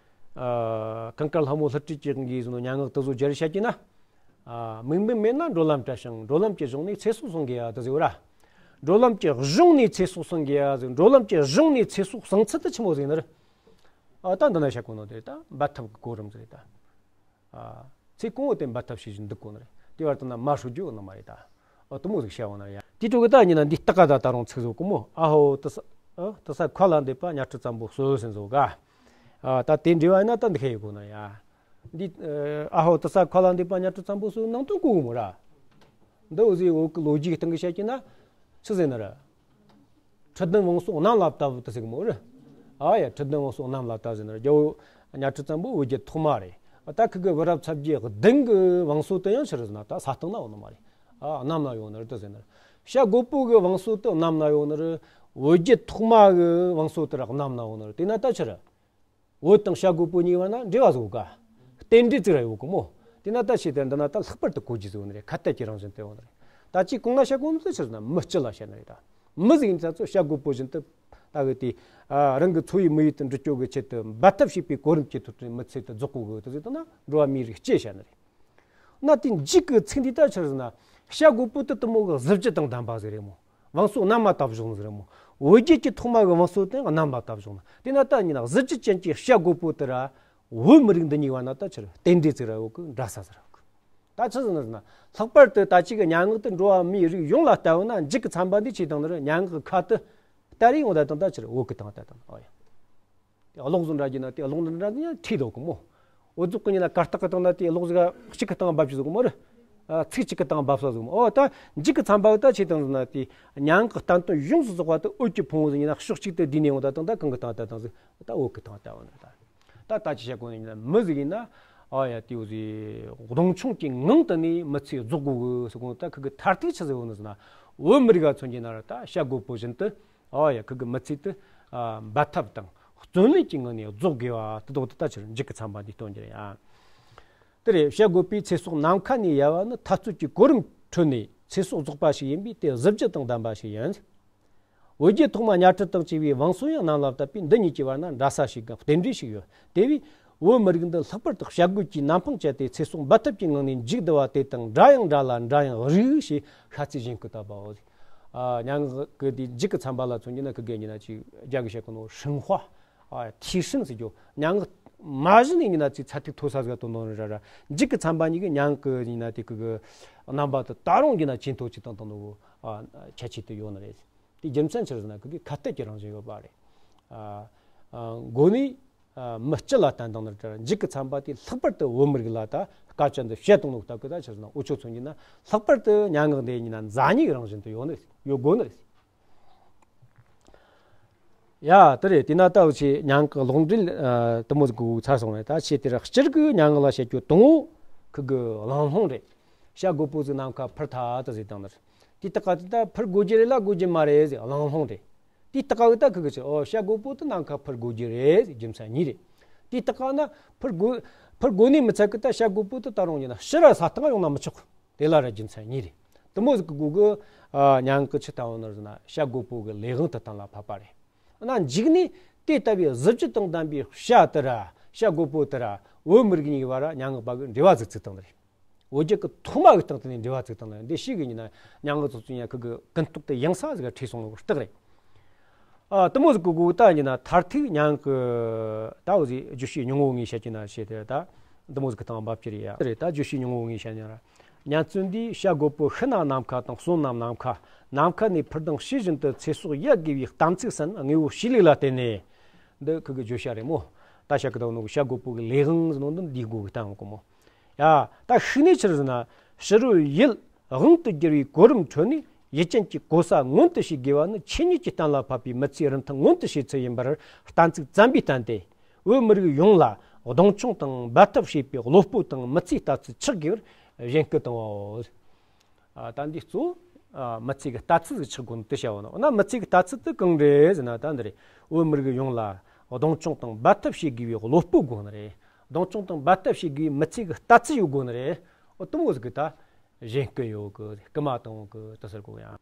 ཨ་གངས་དཀར་ལྷ་མོ་ལྷུ་སྤྲུལ་གྱི་དབང་གིས་བཟོས་ནོ་སྙན་ངག་དེ་ཚོ་སྦྱར་བཤད་ཀྱི་ན། ཨ་དམིགས་འབེན་མེད་ན་འགྲོ་ལམ་བྲལ་ཞིང་། འགྲོ་ལམ་གྱི་གཞུང་ནས་ཚེ་སྲོག་བསྲུང་དགོས་ཡ་དེ་ཟེར་བ་ར། འགྲོ་ལམ་གྱི་གཞུང་ནས་ཚེ་སྲོག་བསྲུང་དགོས་ཡ་ཟེར། འགྲོ་ལམ་གྱི་གཞུང་ནས་ཚེ་སྲོག་བསྲུང་ཚུལ་དེ་ཆི་མོ་ཟིག་ཡིན་ནི་རེད། ཨ་ད་འདི་ན་བཤད་གོ་ནོ་དེ་རེད། ད་འབད་འཐབ་གི་གོ་རིམ་ཟིག་རེད་ད། ཨ་ཚེ་གང་བོ་དེ་འབད་འཐབ་བྱེད་བཞིན་འདུག་གོ་ནི་རེད། དེ་བར་དུ་ན་མ་ཧྲུ་རྒྱུ་ཡོད་ནི་མ་རེད་ད། ཨ་དུ་མོ་ཟིག་བཤད་འོང་ན་ཡ། དེ་འཕྲོ་གི་ད་ཉི་ན་འདི་སྟག་ཀ་ད་ད་རུང་ཚིག་བཟོ་གི་མོ། ཨ་ཧོ་དུ་ས་ཨ་དུ་ས་མཁའ་ལ་འདེབས་པ་གཉའ་ཁྲི་བཙན་པོ་གསོལ་ཟེར་བཟོ་ག། ཨ་ད་དེ་འབྲེལ་བ་ཡིན་ན་ད་འདི་ཁ་ཡོད་གོ་ན་ཡ། འདི་ཨ་ཧོ་དུ་ས་མཁའ་ལ་འདེབས་པ་གཉའ་ཁྲི་བཙན་པོ་གསོལ་ནང་དོན་གོ་གི་མོ་ར། འདི་འུ་ཟིག་བོད་ཀྱི་ལོ་རྒྱུས་སྟེང་གི་བཤད་ཀྱི་ན་ཆི་ཟེར་ན་ར། ཁྲི་བདུན་བང་སོ་གནམ་ལ་བཏབ་དུ་ཟེར་གི་མོ་རེད། ཨ་ཡ། ཁྲི་བདུན་བང་སོ་གནམ་ལ་བཏབ་ཟེར་ན་རྒྱལ་བོ་གཉའ་ཁྲི་བཙན་པོ་བོད་རྒྱལ་ཐོག་མ་རེད། ད་ཁི་གི་བུ་རབས་ཚ་བརྒྱད་བདུན་གི་བང་སོ་དེ་ཡང་ཕྱི་རུ་ཟེར་ན་ད་ས་སྟེང་ན་ཡོད་ནི་མ་རེད། ཨ་གནམ་ན་ཡོད་ནི་རེད་དུ་ཟེར་ན། བཤད་དགོས་པོ་གི་བང་སོ་དེ་གནམ་ན་ཡོད་ནི་རེད། བོད་རྒྱལ་ཐོག་མ་གི་བང་སོ་དེ་ར་གནམ་ན་ཡོད་ནི་རེད། དེ་ན་ད་ཕྱི་རུ། བོད་དང་བྱ་རྒོད་པོ་གཉིས་བར་ན་འབྲེལ་བ་བཟོ་ག། རྟེན་འབྲེལ་ཙིག་ར་ཡོད་གི་མོ། དེ་ན་ད་ཆེ་དེ་འདི་ན་ད་ལྷག་པར་དུ་གོ་རྒྱུ་ཟིག་ཡོད་ནི་རེད། ཁ་གཏད་ཀྱི་རང་བཞིན་དེ་ཡོད་ནི་རེད། ད་ཅིག་གོང་ན་བཤད་གོ་ནི་ཟིག་ཆི་ཟེར་ན་མི་སྤྱི་ལ་བཤད་ནི་རེད་ད། མི་ཟིག་ཡིན་ཙང་ཚོ་བྱ་རྒོད་པོ་བཞིན་དུ་ད་གི་དེ། ཨ་རང་གི་འཚོ་བའི་དམིགས་ཡུལ་དུ་འགྲུབ་སྐྱོ་གི་ཆེད་དུ་འབད་འཐབ་བྱེད་པའི་གོ་རིམ་གྱི་ཐོག་ཏུ་མི་ཚེ་དུ་རྫོགས་གོ་གི་དུ་ཟིག་ད་ན་འགྲོ་བ་མིའི་རིགས་སྤྱི་བཤད་ནི་རེད། ན་དེ་འཇིག་གི་ཚིག་འདི་ལྟར་ཆི་ཟེར་ན། བྱ་རྒོད་པོ་དེ་དུ་མོ་གི་གཟི་བརྗིད་དང་ལྡན་པ་ཟིག་རེད་མོ། བང་སོ་གནམ་མ་བཏབ་བཞག་ནི་ཟིག་རེད་མོ། བོད་རྒྱལ་གྱི་ཐོག་མ་གི་བང་སོ་དེ་གནམ་མ་བཏབ་བཞག་ནི། དེ་ན་ད་ཉིན་གཟི་བརྗིད་ཅན་གྱི་བྱ་རྒོད་པོ་དེ་ར། བོད་མི་རིགས་འདི་གཉིས་བར་ན་ད་ཆི་རེད། རྟེན་འབྲེལ་ཟིག་ར་ཡོད་གི། འདྲ་ས་ཟིག་ར་ཡོད་གི། ད་ཆི་ཟེར་ན་ཟེར་ན། ལྷག་པར་དུ་ད་ཅིག་གི་སྙན་ངག་དེ་འགྲོ་བ་མིའི་རིགས་ཡོངས་ལ་ལྟ་བུ་ན་འཇིག་གི་ཚན་པ་འདི་ཆེ་དང་ནི་རེད། སྙན་ངག་གི་ཁ་དེ་ལྟར་ཡོང་ད་དང་ད་ཆི་རེད། བོད་གི་དང་ད་དང་ཨོ་ཡ། དེ་གློག་བཟོ་འདྲ་གྱི་ན་དེ་གློག་འདྲ་འདྲ་དེ་ཡང་ཁྲིད་འདུག་གི་མོ། འོ་ཟུག་གི་ཉིན་ལ་གར་སྟེགས་གི་སྟེང་ན་དེ་གློག་ཟིག་གཅིག་གི་སྟེང་འབབ་ཅི་ཟིག་གི་མོ་རེད། ཨ་ཚིག་གཅིག་གི་སྟེང་འབབ་ས་ཟིག་མོ། ཨོ་ད་འཇིག་གི་ཚན་པ་ད་ཆེ་དང་ཟིག་ན་དེ་སྙན་ངག་གི་བསྟན་དོན་ཡོངས་སུ་རྫོགས་པ་དེ་འོད་ཀྱི་ཕུང་བོ་ཟིག་ཡིན་ན་ཕྱོགས་གཅིག་ཏུ་བསྡུས་ནས་འོང་ད་དང་ད་གང་གི་སྟེང་ད་དང་ཟིག་ད་འོད་གི་སྟེང་ད་འོ་ན་ད་ད་ད་ཅི་བྱ་དགོས་ན་ཡིན་ན་མི་ཟིག་ཡིན་ན། ཨ་ཡ་དེ་འོ་ཟིག་གདོང་མཆོང་གི་ངང་དུ་ནས་མི་ཚེ་རྫོགས་དགོས་གི་ཟེར་གོ་ད་ཁི་གི་མཐར་ཐུག་ཆི་ཟིག་འོ་ན་ཟིག་ན། བོད་མི་རིགས་ལ་མཚོན་གྱི་ན་ར་ད་བྱ་རྒོད་པོ་བཞིན་དུ། ཨོ་ཡ། ཁི་གི་མི་ཚེ་དེ་ཨ་འབད་འཐབ་དང་བརྩོན་ལེན་གྱི་ངང་ནས་རྫོགས་དགོས་པ་དེ་དག་ཏུ་ད་ཕྱིར་འཇིག་གི་ཚན་པ་འདི་སྟོན་རྒྱུ་རེད་ཨ། དེ་རེད། བྱ་རྒོད་པོའི་ཚེ་སྲོག་ནམ་མཁའ་ནས་ཡལ་བ་ནི་འཐབ་རྩོད་ཀྱི་གོ་རིམ་ཁྲོད་ནས་ཚེ་སྲོག་རྫོགས་པ་ཞིག་ཡིན་པས་དེ་གཟི་བརྗིད་དང་ལྡན་པ་ཞིག་ཡིན། བོད་རྒྱལ་ཐོག་མ་གཉའ་ཁྲི་དང་བཅས་པའི་བང་སོ་ཡང་གནམ་ལ་བཏབ་པས་འདི་གཉིས་ཀྱི་བར་ན་འདྲ་ས་ཞིག་གམ་རྟེན་འབྲེལ་ཞིག་ཡོད། དེ་བས། བོད་མི་རིགས་འདི་ལྷག་པར་དུ་བྱ་རྒོད་ཀྱིས་ནམ་འཕང་བཅད་དེ་ཚེ་སྲོག་འབད་འཐབ་ཀྱི་ངང་ནས་མཇུག་བསྡུ་བ་དེ་དང་འདྲ་ཡང་འདྲ་ལ་འདྲ་ཡང་རིགས་ཞེས་ཤ་ཚའི་གཞེན་སྐུལ་བཏབ་པའོ། ཨ་སྙན་ངག་གི་དེ་མཇུག་གི་ཚན་པ་ལ་མཚོན་རྒྱུ་ན་ཁི་གེ་ཉིན་ན་ཅིག་རྒྱ་གི་བཤད་གོ་ནོ་ཧྲིན་ཧྭ། ཨ་ཐི་ཧྲིན་ཟེར་རྒྱུ་སྙན་ངག་མ་གཞི་ནས་ཉིན་ན་ཅིག་ཚད་ཐིག་མཐོ་ས་ཟིག་ཏུ་འདོན་ར་ར། མཇུག་གི་ཚན་པ་གཉིས་ཀྱི་སྙན་ངག་གི་ཉིན་ན་དེ་ཁི་གེ་རྣམ་པ་དེ་ད་རུང་ཉིན་ན་ཇེ་མཐོ་ཅིག་བཏང་བཏང་ནོ་ཨ་ཁྱད་ཆོས་དེ་ཡོད་ནི་རེད། དེའི་རྒྱུ་མཚན་ཆི་རེད་ཟེར་ན་ཁོ་གི་ཁ་གཏད་ཀྱི་རང་བཞིན་ཡོད་པ་རེད། ཨ། ཨ། མགོ་ནས། ཨ། མི་སྤྱི་ལ་བསྟན་བཏང་ནི་རེད། མཇུག་གི་མཚམས་པ་དེ་ལྷག་པར་དུ་བོད་མི་རིགས་ལ་ད་སྐད་ཆ་འདི་བཤད་བཏང་ནོ་ལྟ་གི་ད་ཆི་རེད་ཟེར་ན་འུ་ཆོ་ཚོ་ཡིན་ན་ལྷག་པར་དུ་སྙན་ངག་འདི་ཡིན་ན་མཛའ་གཉེན་གྱི་རང་བཞིན་དུ་ཡོད་ནི་ཡོད་དགོས་ནི་རེད། ཡ། དེ་རེད། དེས་ན་ད་འུ་ཆོས་སྙན་ངག་གི་ཀློག་འགྲེལ། ཨ། དེ་མོ་ཟིག་གི་ཚར་སོང་རེད། ད་ཆེས་དེ་ར་སྤྱིར་གི་སྙན་ངག་ལ་བཤད་རྒྱུ་དང་པོ་ཁོ་གི་གླེང་སློང་རེད། བྱ་རྒོད་པོ་ཟིག་ནམ་མཁའ་འཕུར་ཐལ་དུ་ཟེར་བཏང་ནི་རེད། དེའི་སྟེང་ག་དེ་ད་འཕུར་དགོས་རྒྱུ་རེད་ལ་དགོས་རྒྱུ་མ་རེད་ཟེར་གླེང་སློང་རེད། དེའི་སྟེང་ག་གི་ད་ཁོ་གི་ཆི། ཨོ། བྱ་རྒོད་པོ་དེ་ནམ་མཁའ་འཕུར་དགོས་རྒྱུ་རེད་ཟེར་རྒྱུ་མཚན་གཉིས་རེད། དེའི་སྟེང་ག་ན་འཕུར་དགོས། འཕུར་དགོས་ནི་མི་ཚད་གི་ད་བྱ་རྒོད་པོ་དེ་ད་རུང་ཡིན་ན་ཕྱི་ར་ས་སྟེང་ཡོང་ན་མི་ཆོག་གི། དེ་ལ་ར་རྒྱུ་མཚན་གཉིས་རེད། དེ་མོ་ཟིག་གི་སྒོ་གི། ཨ། སྙན་ངག་གི་ཆི་ལྟ་བུ་ནི་ཟེར་ན་བྱ་རྒོད་པོ་གི་ལས་དབང་དེ་གཏན་ལ་ཕབ་པ་རེད། ན་མཇུག་ནས་དེ་ལྟ་བུའི་གཟི་བརྗིད་དང་ལྡན་པའི་བྱ་དེ་ར་བྱ་རྒོད་པོ་དེ་ར་བོད་མི་རིགས་གཉིས་བར་སྙན་ངག་པ་གི་འབྲེལ་བ་ཟིག་བཙུགས་བཏང་ནི་རེད། བོད་རྒྱལ་གི་ཐོག་མ་གི་སྟེང་དེ་ནས་འབྲེལ་བ་བཙུགས་བཏང་ནི་རེད། འདི་ཞིག་གི་ཡིན་ན་སྙན་ངག་ཚོགས་གཙོ་ཡང་ཁོ་གི་ཀུན་རྟོག་དེ་ཡངས་ས་ཟིག་ག་ཁྲིད་སོང་ནོ་གི་རྟགས་རེད། ཨ། དེ་མོ་ཟིག་གི་སྒོ་ད་ཡིན་ན་མཐར་ཐུག་སྙན་ངག་གི་ད་འུ་ཟིག་བརྗོད་བྱའི་སྙིང་བོ་ངས་བཤད་རྒྱུ་ན་བཤད་དེ་ད་དེ་མོ་ཟིག་གི་སྟེང་འབབ་ཀྱི་རེད་ཡ། རེད། ད་བརྗོད་བྱའི་སྙིང་བོ་ངས་བཤད་ན་ར། མཉན་བཙན་འདིས་བྱ་རྒོད་པོ་ཤི་ན་ནམ་མཁའ་དང་གསོན་ན་ནམ་མཁའ། ནམ་མཁའ་ནས་འཕུར་ལྡིང་བྱེད་བཞིན་དུ་ཚེ་སྲོག་ཡལ་དགོས་པའི་གཏམ་ཚིག་ཟིན་དངོས་པོ་བྱེད་ལས་ལ་བརྟེན་ནས། འདི་ཁོ་གི་བརྗོད་བྱ་རེད་མོ། ད་བཤད་གི་ད་ནོ་བྱ་རྒོད་པོ་གི་ལས་དབང་ཟེར་ནོ་འདི་འདིའི་སྒོ་གི་ལྟ་འོང་གི་མོ། ཡ། ད་ཤུགས་ནས་ཆི་རེད་ཟེར་ན། ཕྱི་རོལ་ཡུལ་དབང་དུ་བསྒྱུར་བའི་གོ་རིམ་ཁྲོད་ནས་ཡུལ་ཅན་གྱི་གོ་ས་མངོན་དུ་བྱེད་དགོས་པ་ནི་ཆོས་ཉིད་ཀྱི་གཏན་ལ་ཕབ་པའི་མི་ཚེའི་རིན་ཐང་མངོན་དུ་བྱེད་ཚུལ་ཡིན་པར་གཏན་ཚིགས་བཙན་པོས་བསྟན་ཏེ། བོད་མི་རིགས་ཡོངས་ལ་གདོང་མཆོང་དང་འབད་འཐབ་བྱེད་པའི་བློ་སྤོབས་དང་མི་ཚེའི་ལྟ་ཚུལ་ཆགས་དགོས་པར་གཞེན་སྐུལ་བཏང་བའོ། ཨ། ད་འདི་གཙོ་བོ། ཨ། མི་ཚེ་གི་ལྟ་ཚུལ་ཟིག་ཆགས་དགོས་ནི་དེ་བྱ་བ་ནོ། ན་མི་ཚེ་གི་ལྟ་ཚུལ་དེ་གང་རེད་ཟེར་ན་ད་འདི་རེད། བོད་མི་རིགས་ཡོངས་ལ་གདོང་མཆོང་དང་འབད་འཐབ་བྱེད་དགོས་པའི་བློ་སྤོབས་དགོས་ནི་རེད། གདོང་མཆོང་དང་འབད་འཐབ་བྱེད་དགོས་པའི་མི་ཚེ་གི་ལྟ་ཚུལ་ཡོད་དགོས་ནི་རེད། འོ། དེ་མོ་ཟིག་གི་ད་གཞེན་སྐུལ་ཡོད་གི། སྐུལ་མ་བཏང་གི་དེ་ཟེར་གོ་ཡ། ཨ།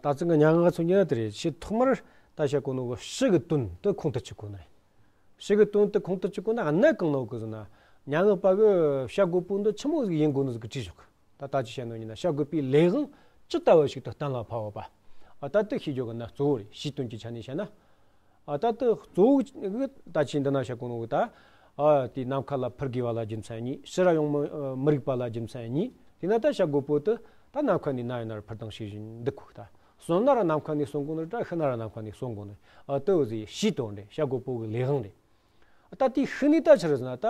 ད་ཚང་གི་སྙན་ངག་ཚོ་ཉན་དེ་རེད། ཆེས་ཐོག་མར་ད་བཤད་གོ་ནོ་གི་ཕྱི་གི་དོན་དེ་ཁུངས་དུ་ཆུད་གོ་ནི་རེད། ཕྱི་གི་དོན་དེ་ཁུངས་དུ་ཆུད་གོ་ན་གནད་གང་ནོ་གི་ཟེར་ན། སྙན་ངག་པ་གི་བྱ་རྒོད་པོ་འདི་ཆི་མོ་ཟིག་ཡིན་དགོས་ནོ་ཟིག་གི་བྲིས་ཆོག་གི། ད་ད་ཅི་བཤད་ནོ་ཡིན་ན་བྱ་རྒོད་པོའི་ལས་དབང་ཅི་ལྟ་བུ་ཞིག་ཏུ་གཏན་ལ་ཕབ་བ། ཨ། ད་དེ་ཤེས་རྒྱུ་གི་ན་གཙོ་བོ་རེད། ཕྱིའི་དོན་གྱི་ཆ་ནས་བཤད་ན། ཨ། ད་དེ་གཙོ་བོ་གི་ད་ཆི་འདི་ན་བཤད་གོ་ནོ་གི་ད། ཨ། དེ་ནམ་མཁའ་ལ་འཕུར་དགོས་པ་ལ་རྒྱུ་མཚན་གཉིས། ཕྱི་ར་ཡོང་མི་མི་རིགས་པ་ལ་རྒྱུ་མཚན་གཉིས། དེས་ན་ད་བྱ་རྒོད་པོ་དེ་ད་ནམ་མཁའ་ནས་ན་ཡིན་ན་ར་འཕུར་ལྡིང་བྱེད་བཞིན་འདུག་གོ། ད་གསོན་ན་ར་ནམ་མཁའ་ནས་གསོན་དགོས་ནི་རེད། ཤི་ན་ར་ནམ་མཁའ་ནས་གསོན་དགོས་ནི་རེད། ཨ། དེ་འུ་ཟིག་ཕྱིའི་དོན་རེད། བྱ་རྒོད་པོ་གི་ལས་དབང་རེད། ད་དེའི་ཤུགས་ནས་ད་ཆི་རེད་ཟེར་ན་ད།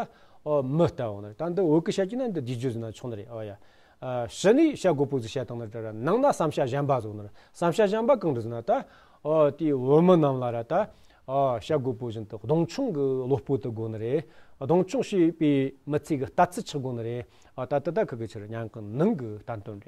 ཨོ། མི་ལྟ་བུ་ནི་རེད། ད་འདི་བོད་གི་བཤད་རྒྱུ་ན་འདི་བསྡུས་བརྗོད་ཟེར་ན་ཆོག་ནི་རེད། ཨོ་ཡ། ཨ། ཕྱི་ནས་བྱ་རྒོད་པོ་ཟིག་བཤད་བཏང་ནི་རེད་ར། ནང་ན་བསམ་བྱ་གཞན་པ་ཟིག་ནི་རེད། བསམ་བྱ་གཞན་པ་གང་རེད་ཟེར་ན་ད། ཨོ། དེའི་བོད་མི་རྣམས་ལ་ར་ད། ཨོ། བྱ་རྒོད་པོ་བཞིན་དུ་གདོང་མཆོང་གི་བློ་སྤོབས་དེ་དགོས་ནི་རེད། གདོང་མཆོང་བྱེད་པའི་མི་ཚེ་གི་ལྟ་ཚུལ་ཆགས་དགོས་ནི་རེད། ཨ། ད་ད་ད་ཁོ་གི་ཆི་རེད། སྙན་ངག་གི་ནང་གི་བསྟན་དོན་རེད།